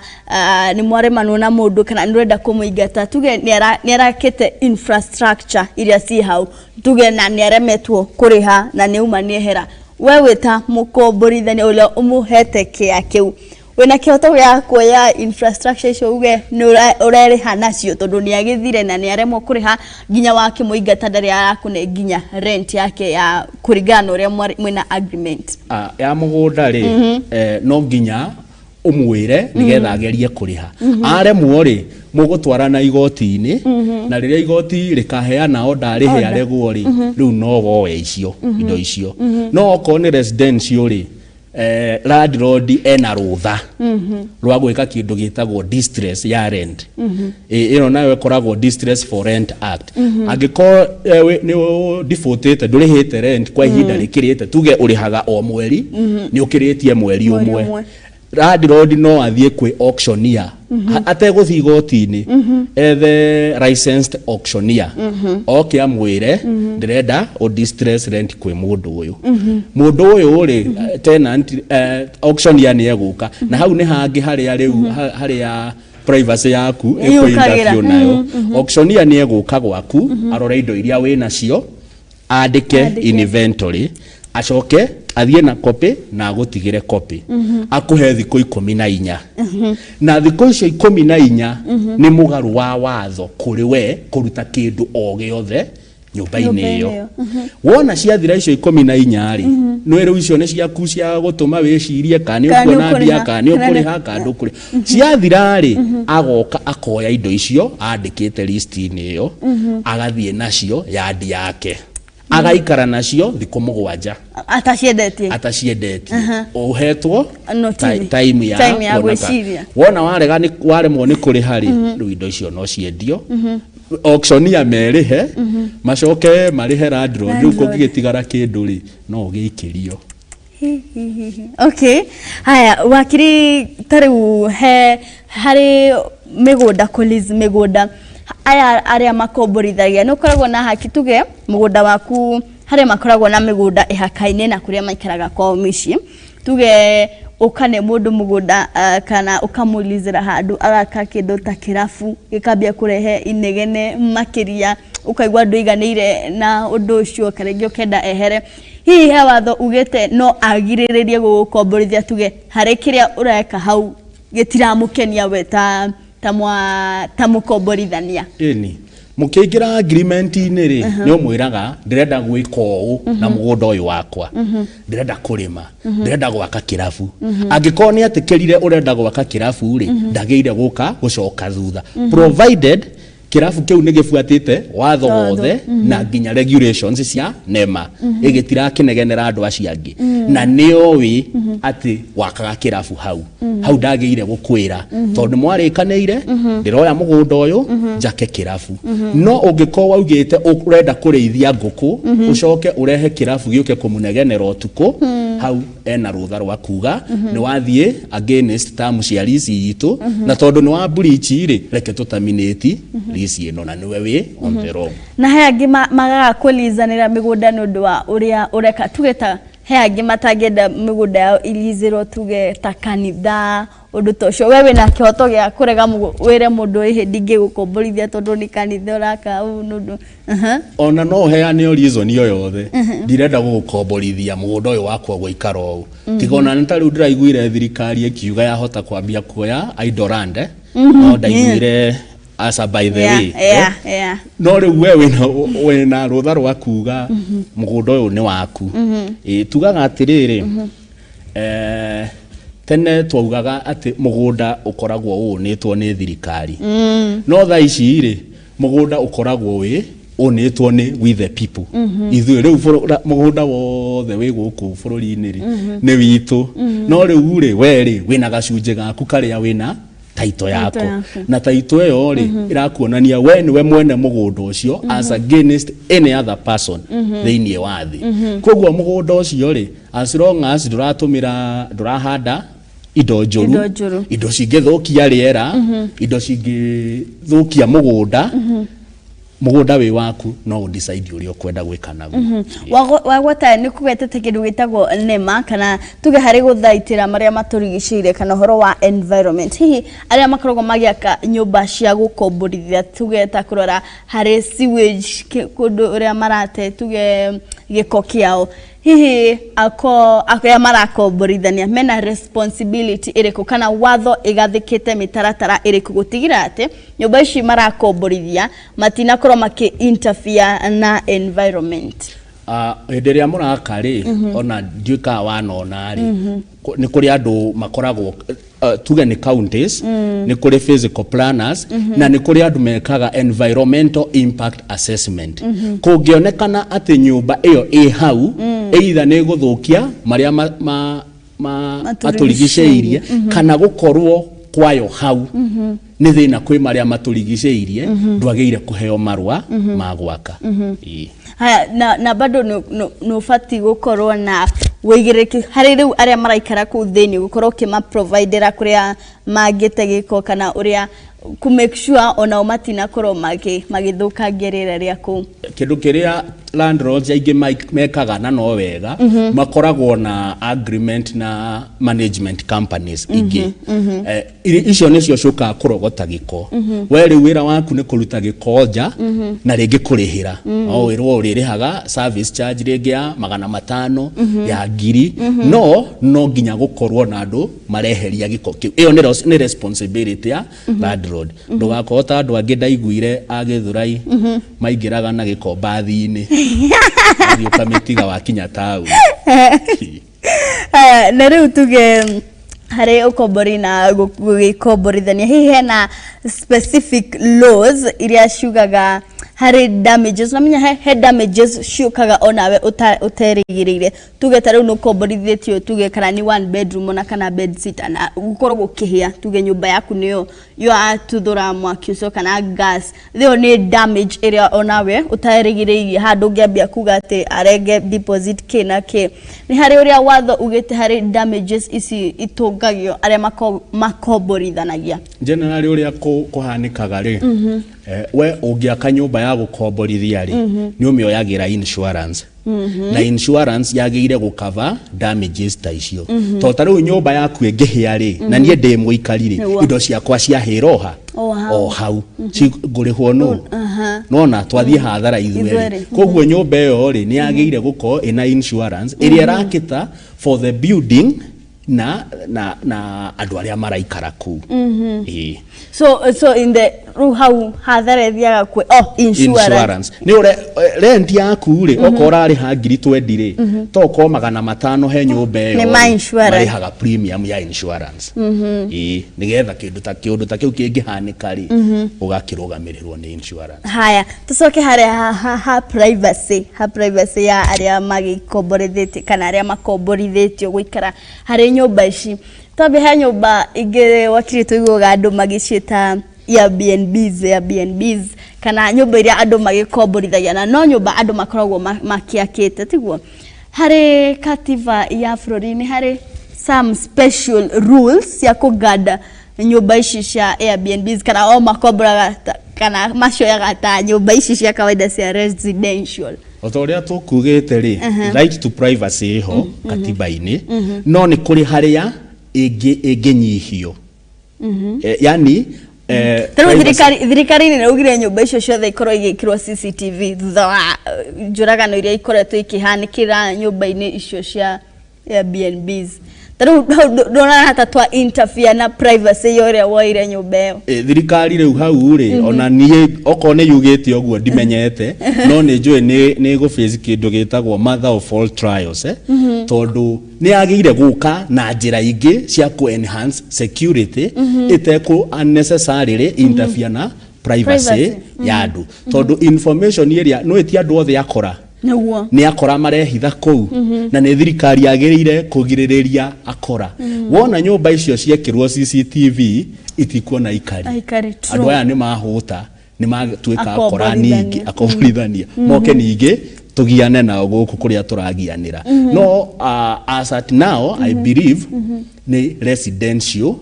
nĩ mwaremanwo na mũndũ kana nĩ ũrenda kũmũingata, tuge nĩ arakĩte infrastructure iria ciĩ hau, tuge na nĩ aremetwo kũrĩha na nĩ auma nĩ ehera, we wĩ ta mũkomborithania ũrĩa ũmũhete kĩa kĩu, wĩna kĩhoto gĩa kuoya infrastructure icio uge nĩ ũrerĩha nacio, tondũ nĩ agĩthire na nĩ aremwo kũrĩha, nginya wakĩmũingata ndarĩ arakũne nginya rent yake ya kũringana na ũrĩa mwĩna agreement? Ah, ya mũgũnda rĩ, no nginya ũmwĩre nĩgetha agerie kũrĩha. Aremwo rĩ, mũgũtwarana igoti-inĩ, na rĩrĩa igoti rĩkaheana order arĩhe, Order. aregwo rĩ, rĩu no woe icio indo icio. No okorwo nĩ residential rĩ, landlord ena rũtha rwa gwĩka kĩndũ gĩtagwo distress ya rent. Ĩno nayo ĩkoragwo Distress for Rent Act. Angĩkorwo nĩ defaultĩte, ndũrĩhĩte rent kwa ihinda rĩkĩrĩte, tuge ũrĩhaga o mweri, nĩ ũkĩrĩtie mweri Mweri ũmwe, ũmwe. Landlord no athiĩ kwĩ auctioneer ategũthiĩ igoti-inĩ, ethe licensed auctioneer oke amwĩre, "Ndĩrenda ũ distress rent kwĩ mũndũ ũyũ." Mũndũ ũyũ rĩ, tenant, auctioneer nĩ egũka, na hau nĩ hangĩ harĩa rĩu harĩa privacy yaku Yũkagĩra. ĩkũinterfere nayo. Auctioneer nĩ egũka gwaku, arore indo iria wĩ nacio, andĩke Andĩke. Inventory, acoke athiĩ na copy na agũtigĩre copy, akũhe thikũ 14, na thikũ icio 14 nĩ mũgarũ wa watho kũrĩ we kũruta kĩndũ o gĩothe nyũmba-inĩ Nyũmba-inĩ ĩyo. ĩyo. Wona ciathira icio 14 rĩ, nĩ rĩu icio nĩ ciaku cia gũtũma wĩcirie kana nĩ Kana nĩ ũkuona mbia, ũkũrĩha, kana nĩ kana nĩ- ũkũrĩha kana ndũkũrĩha. Ciathira rĩ, agoka akoya indo icio andĩkĩte list-inĩ ĩyo, agathiĩ nacio yandi yake, agaikara nacio thikũ 7 Ataciendetie. Ataciendetie. Ũhetwo Notice. Time ya Time ya kuona ka- gwĩciria. Wona warega nĩ waremwo nĩ kũrĩha rĩ, rĩu indo icio no ciendio, auctioneer merĩhe, macoke marĩhe landlord. Rĩu Landlord. kũngĩgĩtigara kĩndũ rĩ, no ũgĩikĩrio. Okay, haya wakiri, ta rĩu he harĩ mĩgũnda, kũ-lease mĩgũnda, aya arĩa makomborithagia nĩ ũkoragwo na haki, tuge mũgũnda waku, harĩa makoragwo na mĩgũnda ĩhakaine na kũrĩa maikaraga kwao mĩciĩ, tuge ũkane mũndũ mũgũnda, kana ũkamũlizĩra handũ agaka kĩndũ ta kĩrabu gĩkambia kũrehe inegene makĩria, ũkaigua ndũiganĩire na ũndũ ũcio, karĩngĩ ũkenda ehere, hihi he watho ugĩte no agirĩrĩrie gũgũkomborithia, tuge harĩ kĩrĩa ũreka hau gĩtiramũkenia we ta mwa ta mũkomborithania? Ĩni, mũkĩingĩra agreement-inĩ rĩ, nĩ ũmwĩraga, "Ndĩrenda gwĩka ũũ na mũgũnda ũyũ wakwa, ndĩrenda kũrĩma, ndĩrenda gwaka kĩrabu." Angĩkorwo nĩ atĩkĩrire ũrenda gwaka kĩrabu rĩ, ndagĩire gũka gũcoka thutha, provided kĩrabu kĩu nĩ gĩbuatĩte watho Watho. wothe na nginya regulations cia NEMA, ĩgĩtirakĩnegenera andũ acio angĩ, na nĩoĩ atĩ wakaga kĩrabu hau. Hau ndagĩire gũkwĩra, tondũ mwarĩkanĩire, "Ndĩroya mũgũnda ũyũ njake kĩrabu." No ũngĩkorwo waugĩte ũrenda kũrĩithia ngũkũ, ũcoke ũrehe kĩrabu gĩũke kũmũnegenera ũtukũ. Hau ena rũtha rwa kuga nĩ wathiĩ against terms cia lease itũ, na tondũ nĩ wa breach rĩ, reke tũterminate lease ĩno, na nĩwe wĩ on the wrong. Na he angĩ magaga kũlizanĩra mĩgũnda nĩ ũndũ wa ũrĩa ũreka, tuge ta he angĩ matangĩenda mĩgũnda yao ilizĩrwo, tuge ta kanitha, ũndũ ta ũcio. We wĩna kĩhoto gĩa kũrega wĩre mũndũ, "Ĩhĩ, ndingĩgũkomborithia tondũ nĩ kanitha ũraka ũũ," nĩ ũndũ Ona no ũheane o reason o yothe, ndirenda gũgũkomborithia mũgũnda ũyũ wakwa gũikara ũũ, tiga ona nĩ ta rĩu ndĩraiguire thirikari ĩkiuga yahota kwambia kuoya idle land, eh? No ndaiguire asa by the way, eh? No rĩu we wĩna rũtha rwa kuga mũgũnda ũyũ nĩ waku. Ĩ, tugaga atĩrĩrĩ, tene twaugaga atĩ mũgũnda ũkoragwo ũũnĩtwo nĩ thirikari, no thaa ici rĩ, mũgũnda ũkoragwo wĩ ũnĩtwo nĩ we the people, ithuĩ. Rĩu mũgũnda wothe wĩ gũkũ bũrũri-inĩ rĩ, nĩ witũ. No rĩu rĩ, we rĩ, wĩna gacunjĩ gaku karĩa wĩna taito yako. Yaku. Na taito ĩyo rĩ, ĩrakuonania we nĩwe mwene mũgũnda ũcio as against any other person thĩinĩ wa thĩ. Koguo mũgũnda ũcio rĩ, as long as ndũratũmĩra, ndũrahanda indo njũru, Indo njũru. Indo cingĩthũkia rĩera, indo cingĩthũkia mũgũnda, mũgũnda wĩ waku, no ũdecide ũrĩa ũkwenda gwĩka naguo. Wagweta nĩ kũgwetete kĩndũ gĩtagwo NEMA, kana tuge harĩ gũthaitĩra marĩa matũrigicĩirie kana ũhoro wa environment. Hihi arĩa makoragwo magĩaka nyũmba cia gũkomborithia, tuge ta kũrora harĩ sewage, kũndũ ũrĩa marate tuge gĩko kĩao, hihi ako arĩa marakomborithania mena responsibility ĩrĩkũ, kana watho ĩgathĩkĩte mĩtaratara ĩrĩkũ gũtigĩrĩra atĩ nyũmba ici marakomborithia matinakorwo makĩ interfere na environment? Ah, hĩndĩ ĩrĩa mũraka rĩ, ona ndiũĩ kana wanona rĩ, nĩ kũrĩ andũ makoragwo, tuge nĩ counties, nĩ kũrĩ physical planners, na nĩ kũrĩ andũ mekaga environmental impact assessment. Kũngĩonekana atĩ nyũmba ĩyo ĩ hau either nĩ ĩgũthũkia marĩa Matũrigicĩirie. matũrigicĩirie, kana gũkorwo kwayo hau nĩ thĩna kwĩ marĩa matũrigicĩirie, ndwagĩrĩire kũheo marũa ma gwaka. Ĩĩ. Haya, na bado nĩ ũbatiĩ gũkorwo na wĩigĩrĩrĩki harĩ rĩu arĩa maraikara kũu thĩinĩ, gũkorwo ũkĩmaprovidera kũrĩa mangĩte gĩko, kana ũrĩa kũ make sure onao matinakorwo magĩthũkangia rĩera rĩa kũu. Kĩndũ kĩrĩa landlords aingĩ mekaga, na no wega, makoragwo na agreement na management companies ingĩ. Icio nĩcio ciũkaga kũrogota gĩko. We rĩu wĩra waku nĩ kũruta gĩko nja na rĩngĩ kũrĩhĩra. No wĩrwo ũrĩrĩhaga service charge rĩngĩ ya 500, ya 1,000, no nginya gũkorwo na andũ mareheria gĩko kĩu. Ĩyo nĩ responsibility ya landlord. Ndũgakorwo ta andũ angĩ ndaiguire a Gĩthũrai maingĩraga na gĩko mbathi-inĩ, wathiĩ ũkamĩtiga wakinya taũni. Haya, na rĩu tuge harĩ ũkombori na gũgĩkomborithania, hihi hena specific laws iria ciugaga harĩ damages? Namenya he damages ciũkaga onawe ũterĩgĩrĩire, tuge ta rĩu nĩ ũkomborithĩtio, tuge kana nĩ one bedroom ona kana bed sitter, na gũkorwo gũkĩhĩa, tuge nyũmba yaku nĩyo yatuthũra mwaki ũcio kana gas, ĩyo nĩ damage ĩrĩa onawe ũtarĩgĩrĩirie, handũ ũngĩambia kuga atĩ arenge deposit kĩ na kĩ. Nĩ harĩ ũrĩa watho ugĩte harĩ damages ici itũngagio arĩa makomborithanagia? Generally, ũrĩa kũhanĩkaga rĩ, we ũngĩaka nyũmba ya gũkomborithia rĩ, nĩ ũmĩoyagĩra insurance, na insurance yagĩrĩire gũcover damages ta icio, tondũ ta rĩu nyũmba yaku ĩngĩhĩa rĩ, na niĩ ndĩ mũikari rĩ, indo ciakwa ciahĩra oha O hau. O hau. Ngũrĩhwo nũ? Nona twathiĩ hathara ithuerĩ. Ithuerĩ. Koguo nyũmba ĩyo rĩ, nĩ yagĩrĩire gũkorwo ĩna insurance ĩrĩa ĩrakĩta for the building na andũ arĩa maraikara kũu. Ĩĩ. So in the rĩu hau hathara ĩthiaga kwĩ oh insurance. Insurance nĩ ũre rent yaku rĩ, okorwo ũrarĩha 20,000 rĩ, to okorwo 500 he nyũmba ĩyo Nĩ ma rĩ, insurance. marĩhaga premium ya insurance. Ĩĩ, nĩgetha kĩũndũ ta kĩu kĩngĩhanĩka rĩ, ũgakĩrũgamĩrĩrwo nĩ insurance. Haya, tucoke harĩa ha privacy ya arĩa magĩkomborithĩtie kana arĩa makomborithĩtio gũikara harĩ nyũmba ici. Twambe he nyũmba ingĩ wakiri tũiguaga andũ magĩciĩta Airbnbs, kana nyũmba iria andũ magĩkomborithagia, na no nyũmba andũ makoragwo makĩakĩte, tiguo? Harĩ katiba ya bũrũri nĩ harĩ some special rules cia kũganda nyũmba ici cia Airbnbs, kana o makomboraga kana macioyaga ta nyũmba ici cia kawaida cia residential? O ta ũrĩa tũkugĩte rĩ, right to privacy ĩho katiba-inĩ, no nĩ kũrĩ harĩa ĩngĩnyihio. Yani Ta rĩu thirikari nĩ ĩraugire nyũmba icio ciothe ikorwo igĩkĩrwo CCTV thutha wa njũragano iria ikoretwo ikĩhanĩkĩra nyũmba-inĩ icio cia Airbnbs. Ta rĩu hau ndũrona ta twa interfere na privacy ya ũrĩa woire nyũmba ĩyo? Thirikari rĩu hau rĩ, ona niĩ okorwo nĩ yugĩte ũguo ndimenyete, no nĩ njũĩ nĩ ĩgũ face kĩndũ gĩtagwo mother of all trials, tondũ nĩ yagĩire gũka na njĩra ingĩ cia kũ enhance security ĩtekũ unnecessarily interfere na privacy Privacy. ya andũ, tondũ information ĩrĩa nĩ ti andũ othe akora. Nĩ akora marehitha kũu, na nĩ thirikari yagĩrĩire kũgirĩrĩria akora. Wona nyũmba icio ciekĩrwo CCTV, itikuona aikari. Aikari, true. Andũ aya nĩ mahũta, nĩ matuĩka akora. Akomborithania. Ningĩ akomborithania moke, ningĩ tũgiane nao gũkũ kũrĩa tũragianĩra. No as at now, I believe nĩ residential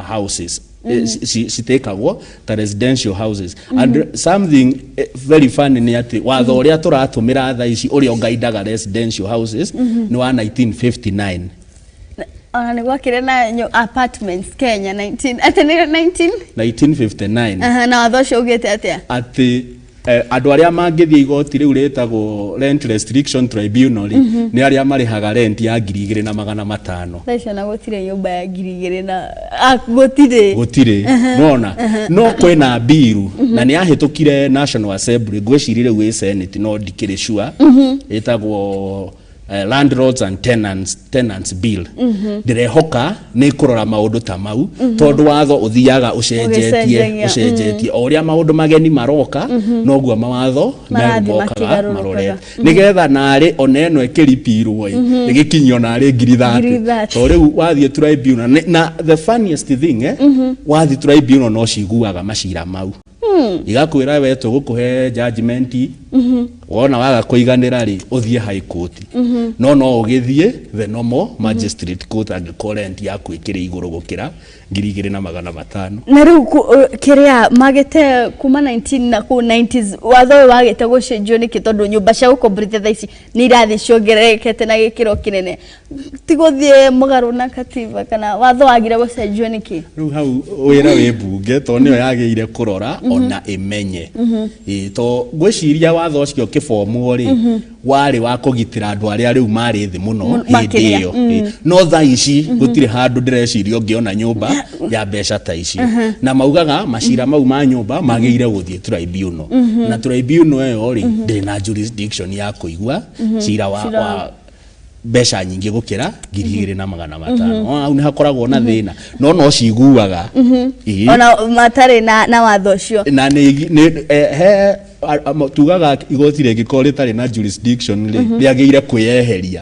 houses citikagwo ta residential houses. And something very funny nĩ atĩ watho ũrĩa tũratũmĩra thaa ici, ũrĩa ũgaindaga residential houses, nĩ wa 1959. Ona nĩ gwakĩrĩ na apartments Kenya 19 atĩ nĩ 19 1959. Aha, na watho ũcio ugĩte atĩa? Atĩ andũ arĩa mangĩthiĩ igoti rĩu rĩtagwo Rent Restriction Tribunal rĩ, nĩ arĩa marĩhaga rent ya 2500. Thaa icio na gũtirĩ nyũmba ya 2000 na gũtirĩ. Gũtirĩ nona, no kwĩna bill na nĩ yahĩtũkire National Assembly, ngwĩciria rĩu ĩ Senate, no ndikĩrĩ sure, ĩtagwo Landlords and Tenants Bill. Ndĩrehoka nĩ kũrora maũndũ ta mau, tondũ watho ũthiaga ũcenjetie. Ũgĩcenjagia. Ũcenjetie o ũrĩa maũndũ mageni maroka, noguo mawatho marathiĩ merũ mokaga makĩgarũrũkaga. Marorete nĩgetha narĩ ona ĩno ĩkĩripirwo ĩ ĩgĩkinyio narĩ ngiri ngiri 30. 30. To rĩu wathiĩ tribunal na the funniest thing, wathiĩ tribunal no ciguaga macira mau, igakwĩra we tũgũkũhe judgment, wona waga kũiganĩra rĩ, ũthiĩ high court, no ũgĩthiĩ the normal magistrate court angĩkorwo rent yaku ĩkĩrĩ igũrũ gũkĩra 2500. Na rĩu kĩrĩa magĩte kuma 19 na kũu 90s, watho ũyũ wagĩte gũcenjio nĩkĩ? Tondũ nyũmba cia gũkomborithia thaa ici nĩ irathiĩ ciongererekete na gĩkĩro kĩnene, ti gũthiĩ mũgarũ na katiba, kana watho wagire gũcenjio nĩkĩ? Rĩu hau wĩra wĩ mbunge, tondũ nĩyo yagĩrĩire kũrora ona ĩmenye. Ĩĩ, to ngwĩciria watho ũcio ũkĩbomwo rĩ, warĩ wa kũgitĩra andũ arĩa rĩu marĩ thĩ mũno hĩndĩ makĩria. ĩyo. Ĩĩ. No thaa ici gũtirĩ handũ ndĩreciria ũngĩona nyũmba ya mbeca ta icio, na maugaga macira mau ma nyũmba magĩrĩire gũthiĩ tribunal, na tribunal ĩyo rĩ, ndĩrĩ na jurisdiction ya kũigua cira wa mbeca nyingĩ gũkĩra 2500. Hau nĩ hakoragwo na thĩna, no ciguaga. Ĩĩ. Ona matarĩ na watho ũcio. Na nĩ he tugaga igoti rĩngĩkorwo rĩtarĩ na jurisdiction rĩ, rĩagĩrĩire kwĩyeheria.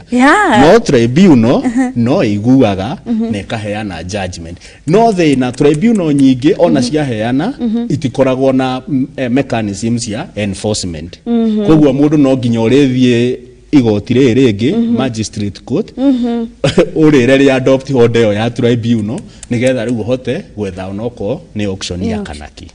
No tribunal no ĩiguaga na ĩkaheana judgment. No thĩna, tribunal nyingĩ ona ciaheana itikoragwo na mechanism cia enforcement. Koguo mũndũ no nginya ũrĩthiĩ igoti rĩrĩ rĩngĩ, magistrate court, ũrĩre rĩ adopt order ĩyo ya tribunal, nĩgetha rĩu ũhote gwetha onokorwo nĩ auction ya kana kĩ.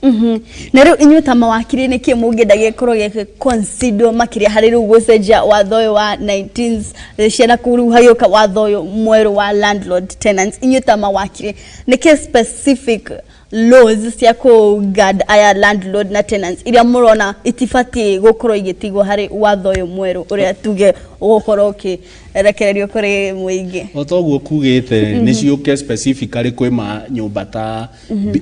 Na rĩu inyuĩ ta mawakiri, nĩ kĩ mũngĩenda gĩkorwo gĩkĩ consider makĩria harĩ rĩu gũcenjia watho ũyũ wa 19 ciana kũu, rĩu hagĩũka watho ũyũ mwerũ wa landlord tenants? Inyuĩ ta mawakiri, nĩ kĩ specific laws cia kũ guard aya landlord na tenants iria mũrona itibatiĩ gũkorwo igĩtigwo harĩ watho ũyũ mwerũ ũrĩa tuge ũgũkorwo ũkĩrekererio kũrĩ mũingĩ? O toguo kugĩte, nĩ ciũke specifically kwĩ ma nyũmba ta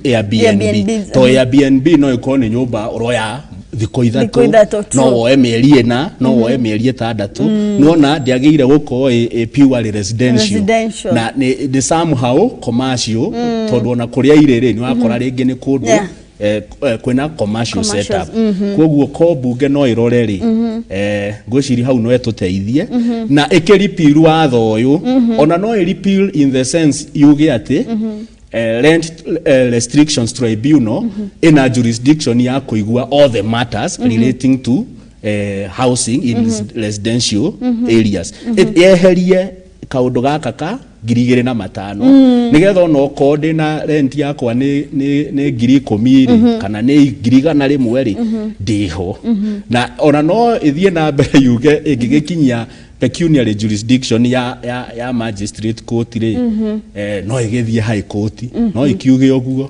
Airbnb. Airbnbs, To Airbnb no ĩkorwo nĩ nyũmba ũroya thikũ thikũ 3, 3, no true. woe mĩeri 4, no woe mĩeri 6. Nona ndĩagĩrĩire gũkorwo ĩ purely residential. Residential. Na nĩ somehow commercial, tondũ ona kũrĩa irĩ rĩ, nĩ wakora rĩngĩ nĩ kũndũ kwĩna commercial Commercials, setup. Koguo ko mbunge no ĩrore rĩ, ngwĩciria hau no ĩtũteithie na ĩkĩ repeal watho ũyũ. Ona no ĩ repeal in the sense yuge atĩ Rent Restrictions Tribunal ĩna jurisdiction ya kũigua all the matters relating to housing in residential areas. Yeherie kaundu gaka ka 2500, nigetha ona okorwo ndĩna rent yakwa nĩ 10,000 rĩ, kana nĩ 100,000 rĩ, ndĩho. Na ona no ĩthiĩ na mbere yuge ĩngĩgĩkinyia pecuniary jurisdiction ya magistrate court rĩ, no ĩgĩthiĩ high court, no ĩkiuge ũguo,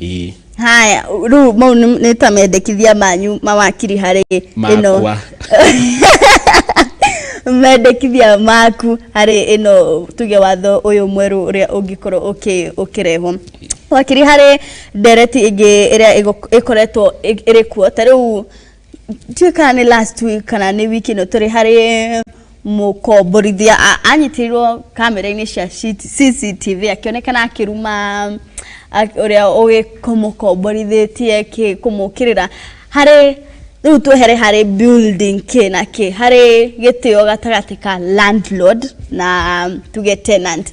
ĩĩ. Haya, rĩu mau nĩ ta mendekithia manyu mawakiri harĩ ĩno. Makwa. Mendekithia maku harĩ ĩno, tuge watho ũyũ mwerũ ũrĩa ũngĩkorwo ũkĩrehwo, wakiri. Harĩ ndereti ĩngĩ ĩrĩa ĩkoretwo ĩrĩ kuo, ta rĩu ndiũĩ kana nĩ last week kana nĩ wiki ĩno tũrĩ, harĩ mũkomborithia anyitĩrĩirwo kamera-inĩ cia CCTV akĩonekana akĩruma ũrĩa ũgĩkũmũkomborithĩtie kũmũkĩrĩra. Harĩ rĩu twehere harĩ building kĩ na kĩ, harĩ gĩtĩo gatagatĩ ka landlord na tuge tenant,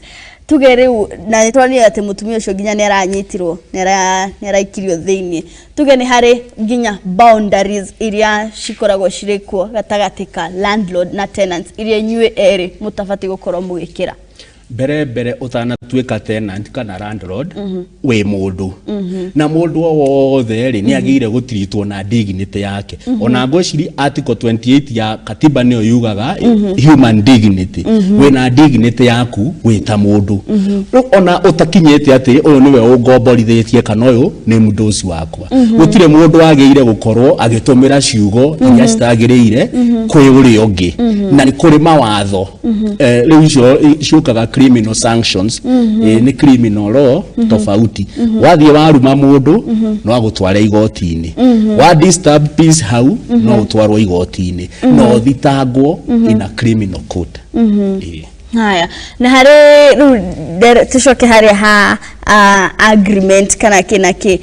tuge rĩu na nĩ tũronire atĩ mũtumia ũcio nginya nĩ aranyitirwo, nĩ araikirio thĩiniĩ. Tuge nĩ harĩ nginya boundaries iria cikoragwo cirĩ kuo gatagatĩ ka landlord na tenants iria inyuĩ erĩ mũtabatiĩ gũkorwo mũgĩkĩra. Mbere mbere, ũtanatuĩka tenant kana landlord, wĩ mũndũ, na mũndũ o wothe rĩ, nĩ agĩrĩire gũtiritwo na dignity yake. Ona ngwĩciria article 28 ya katiba nĩyo yugaga human dignity. Wĩna dignity yaku wĩ ta mũndũ. Rĩu ona ũtakinyĩte atĩ ũyũ nĩwe ũngomborithĩtie kana ũyũ nĩ mũndũ wakwa, gũtirĩ mũndũ wagĩrĩire gũkorwo agĩtũmĩra ciugo iria citagĩrĩire kwĩ ũrĩa ũngĩ. Na nĩ kũrĩ mawatho. Rĩu icio ciũkaga criminal sanctions, nĩ criminal law tofauti. Wathiĩ waruma mũndũ, no agũtware igoti-inĩ. Wa disturb peace hau, no ũtwarwo igoti-inĩ, no ũthitangwo in a criminal court. Haya, na harĩ rĩu tũcoke harĩa ha agreement kana kĩ na kĩ,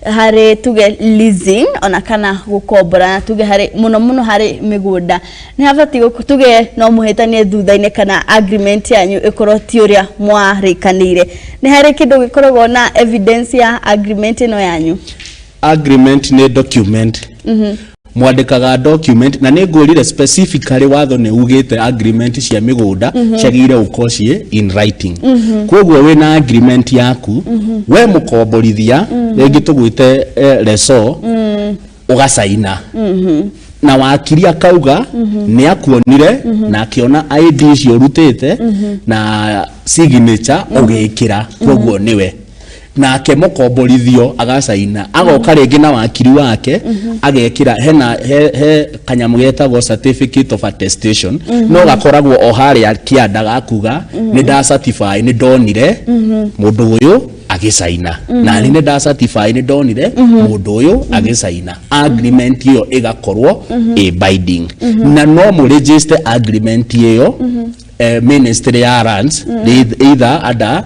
harĩ tuge leasing ona kana gũkombora, tuge harĩ mũno mũno harĩ mĩgũnda, nĩ habatiĩ tuge no mũhĩtanie thutha-inĩ kana agreement yanyu ĩkorwo ti ũrĩa mwarĩkanĩire, nĩ harĩ kĩndũ gĩkoragwo na evidence ya agreement ĩno yanyu? Agreement nĩ document. Mwandĩkaga document, na nĩ ngwĩrire specifically watho nĩ ugĩte agreement cia mĩgũnda ciagĩrĩire gũkorwo ciĩ in writing. Koguo wĩna agreement yaku, we mũkomborithia, rĩngĩ tũgwĩte lessor, ũgacaina na wakiri akauga nĩ akuonire na akĩona ID icio ũrutĩte na signature ũgĩkĩra, koguo nĩwe. Nake mũkomborithio agacaina, agoka rĩngĩ na wakiri wake agekĩra. Hena he kanyamũ getagwo certificate of attestation, no gakoragwo o harĩa kĩanda gakuga nĩ nda certify nĩ ndonire mũndũ ũyũ agĩcaina, na nĩ nda certify nĩ ndonire mũndũ ũyũ agĩcaina. Agreement ĩyo ĩgakorwo ĩ binding, na no mũ register agreement ĩyo ministry ya lands, either under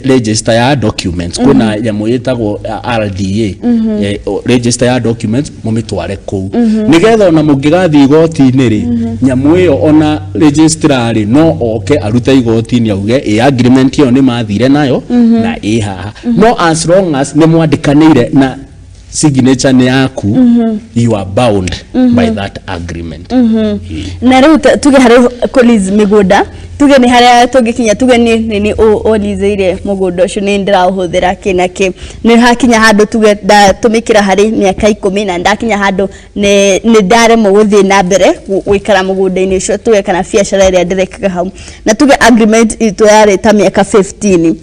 register ya documents. Kuna nyamũ ĩtagwo RDA, register ya documents, mũmĩtware kũu nĩgetha ona mũngĩgathiĩ igoti-inĩ rĩ, nyamũ ĩyo ona registrar rĩ, no oke arute igoti-inĩ auge ĩ agreement ĩyo nĩ mathire nayo na ĩ haha. No as long as nĩ mwandĩkanĩire na signature nĩ yaku, you are bound by that agreement. Na rĩu tuge harĩ kũ-lease mĩgũnda, tuge nĩ harĩa tũngĩkinya, tuge nĩ ũlizĩire mũgũnda ũcio, nĩ ndĩraũhũthĩra kĩ na kĩ, nĩ hakinya handũ tuge ndatũmĩkĩra harĩ mĩaka 10, na ndakinya handũ nĩ ndaremwo gũthiĩ na mbere gũikara mũgũnda-inĩ ũcio, tuge kana biacara ĩrĩa ndĩrekaga hau, na tuge agreement itũ yarĩ ta mĩaka 15,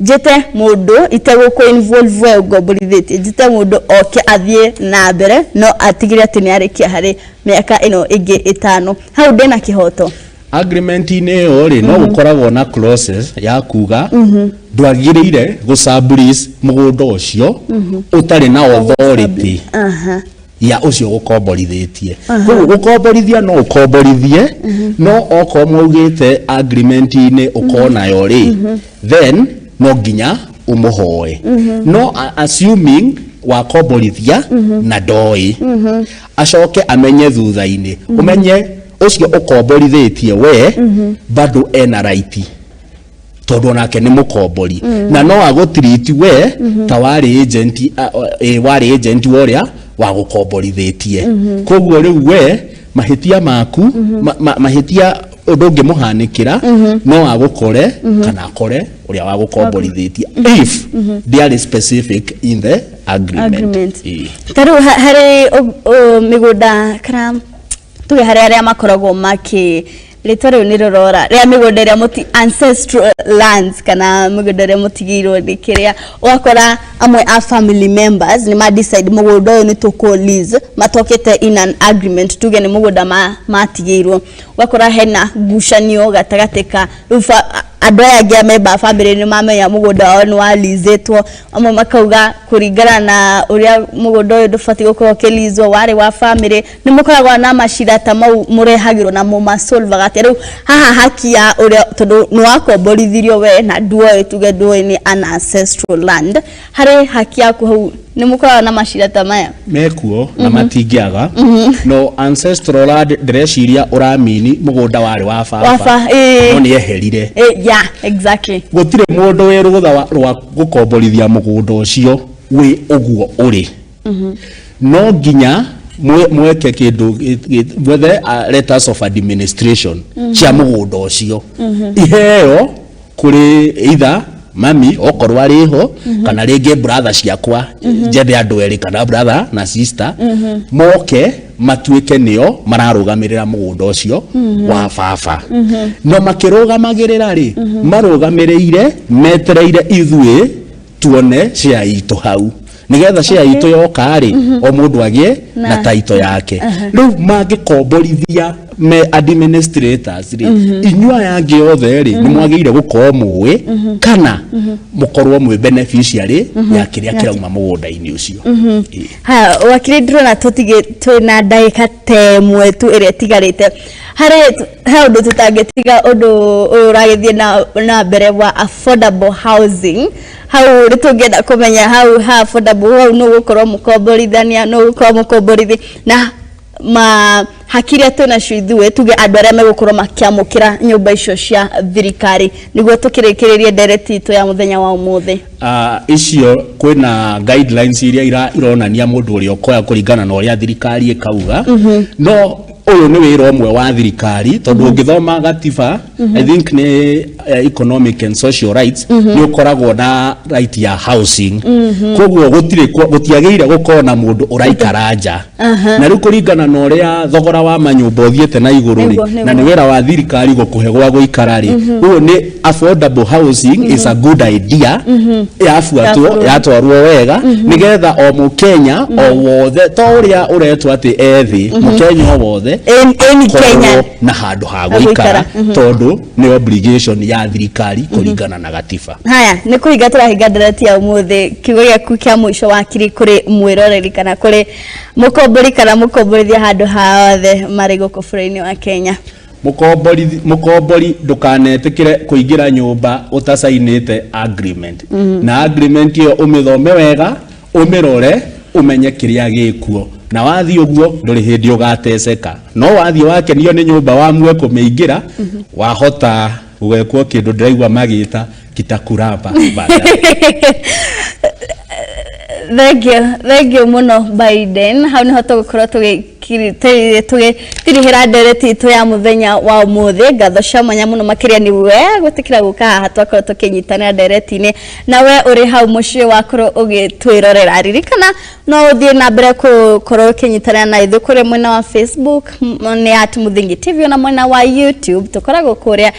njĩte mũndũ itegũkũ involve we ũngomborithĩtie, njĩte mũndũ oke athiĩ na mbere no atigĩre atĩ nĩ arĩkia harĩ mĩaka ĩno ĩngĩ 5, hau ndĩna kĩhoto? Agreement-inĩ ĩyo rĩ, no gũkoragwo na clauses ya kuga ndwagĩrĩire gũ-sublease mũgũnda ũcio ũtarĩ na authority ya ũcio gũkomborithĩtie. Koguo gũkomborithia no ũkomborithie, no okorwo mwaugĩte agreement-inĩ ũkonayo rĩ, then no nginya ũmũhoe. No assuming wakomborithia na ndoĩ, acoke amenye thutha-inĩ, ũmenye ũcio ũkomborithĩtie we bado ena right, tondũ onake nĩ mũkombori na no agũtiriti we ta warĩ agent, warĩ agent wa ũrĩa Wagũkomborithĩtie. Koguo rĩu we mahĩtia maku, mahĩtia ũndũ ũngĩmũhanĩkĩra no agũkore kana akore ũrĩa wagũkomborithĩtie if ndiarĩ specific in the agreement. Agreement. Ĩĩ. Ta rĩu harĩ mĩgũnda kana tuge harĩ arĩa makoragwo makĩ, rĩtwa rĩu nĩ rũrora rĩa mĩgũnda ĩrĩa mũti ancestral lands kana mĩgũnda ĩrĩa mũtigĩirwo nĩ kĩrĩa, ũgakora amwe a family members nĩ ma decide mũgũnda ũyũ nĩ tũkũ lease, matokĩte in an agreement, tuge nĩ mũgũnda matigĩirwo, ũgakora hena ngucanio gatagatĩ ka rĩu andũ aya angĩ a member a family nĩ mamenya mũgũnda wao nĩ walizĩtwo, amwe makauga kũringana na ũrĩa mũgũnda ũyũ ndũbatiĩ gũkorwo ũkĩlizwo, warĩ wa family. Nĩ mũkoragwo na macira ta mau mũrehagĩrwo na mũmasolvaga atĩa? Rĩu haha haki ya ũrĩa, tondũ nĩ wakomborithirio we na nduoĩ, tuge nduoĩ nĩ an ancestral land, harĩ haki yaku hau, nĩ mũkoragwo na macira ta maya? Mekuo na matingĩaga. No ancestral land ndĩreciria ũramini mũgũnda warĩ wa baba Wa ĩĩ. no nĩ eherire. Yeah, exactly. Gũtirĩ mũndũ wĩ rũtha rwa gũkomborithia mũgũnda ũcio wĩ ũguo ũrĩ. No nginya mweke kĩndũ mwethe letters of administration cia mũgũnda ũcio, iheo kũrĩ either mami okorwo arĩ ho kana rĩngĩ brother ciakwa, njethe andũ erĩ kana brother na sister moke matuĩke nĩo mararũgamĩrĩra mũgũnda ũcio wa baba. No makĩrũgamagĩrĩra rĩ, marũgamĩrĩire metereire ithuĩ tuone share itũ hau, nigetha share itũ yoka rĩ, o mũndũ agĩe na taito yake. Rĩu mangĩkomborithia me administrators rĩ, inyuĩ aya angĩ othe rĩ, nĩ mwagĩrĩire gũkorwo mũĩ kana mũkorwo mwĩ beneficiary ya kĩrĩa kĩrauma mũgũnda-inĩ ũcio. Ĩĩ. Haya, wakiri, ndĩrona tũtige twĩna ndagĩka ta ĩmwe tu ĩrĩa ĩtigarĩte. Harĩ he ũndũ tũtangĩtiga, ũndũ ũyũ ũragĩthiĩ na mbere wa affordable housing. Hau nĩ tũngĩenda kũmenya hau ha affordable hau nũ gũkorwo mũkomborithania, nũ gũkorwo mũkomborithi na ma haki iria twĩnacio ithuĩ, tuge andũ arĩa megũkorwo makĩamũkĩra nyũmba icio cia thirikari, nĩguo tũkĩrĩkĩrĩrie ndereti itũ ya mũthenya wa ũmũthĩ. Icio kwĩna guidelines iria ironania mũndũ ũrĩa ũkoya kũringana na ũrĩa thirikari ĩkauga. No ũyũ nĩ wĩra ũmwe wa thirikari, tondũ ũngĩthoma gatiba, I think nĩ economic and social rights, nĩ ũkoragwo na right ya housing. Koguo gũtirĩ gũtiagĩrĩire gũkorwo na mũndũ ũraikara nja. Na rĩu kũringana na ũrĩa thogora wa manyũmba ũthiĩte na igũrũ rĩ, na nĩ wĩra wa thirikari gũkũhe gwa gũikara rĩ, ũyũ nĩ affordable housing is a good idea yabuatwo, yatwarwo wega, nigetha o mũkenya o wothe, to ũrĩa ũretwo atĩ ethĩ, mũkenya o wothe Any akorwo Kenyan. na handũ ha Ha gũikara. gũikara, tondũ nĩ obligation ya thirikari kũringana na gatiba. Haya, nĩ kũhinga tũrahinga ndereti ya ũmũthĩ. Kiugo gĩaku kĩa mũico, wakiri, kũrĩ mwĩroreri kana kũrĩ mũkombori kana mũkomborithia handũ hothe marĩ gũkũ bũrũri-inĩ wa Kenya? Mũkombori, mũkombori, ndũkanetĩkĩre kũingĩra nyũmba ũtacainĩte agreement. Na agreement ĩyo ũmĩthome wega, ũmĩrore, ũmenye kĩrĩa gĩkuo, na wathiĩ ũguo ndũrĩ hĩndĩ ũgateceka. No wathiĩ wakenio nĩ nyũmba wamue kũmĩingĩra, wahota gũgekwo kĩndũ ndĩraigua magĩta kitakuramba baadaye. Thank you, thank you mũno, Biden. Hau niho tũgũkorwo tũgĩtirihĩra ndereti itũ ya mũthenya wa ũmũthĩ. Ngatho cia mwanya mũno makĩria nĩ we gwĩtĩkĩra gũka haha twakorwo tũkĩnyitanĩra ndereti-inĩ. Na we ũrĩ hau mũciĩ wakorwo ũgĩtwĩrorera, ririkana no ũthiĩ na mbere gũkorwo ũkĩnyitanĩra na ithuĩ kũrĩa mwena wa Facebook nĩ @MuthingiTV, ona mwena wa YouTube tũkoragwo kũrĩa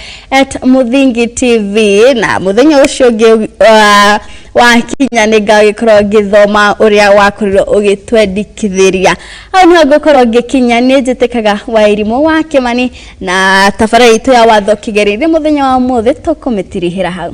@MuthingiTV. Na mũthenya ũcio ũngĩ wakinya nĩ ngagĩkorwo ngĩthoma ũrĩa wakorirwo ũgĩtwendikithĩria. Hau niho ngũkorwo ngĩkinya. Nĩ njĩtĩkaga wa irimũ wa Kĩmani na tabarĩra itũ ya watho kĩgeri-inĩ mũthenya wa ũmũthĩ tũkũmĩtirihĩra hau.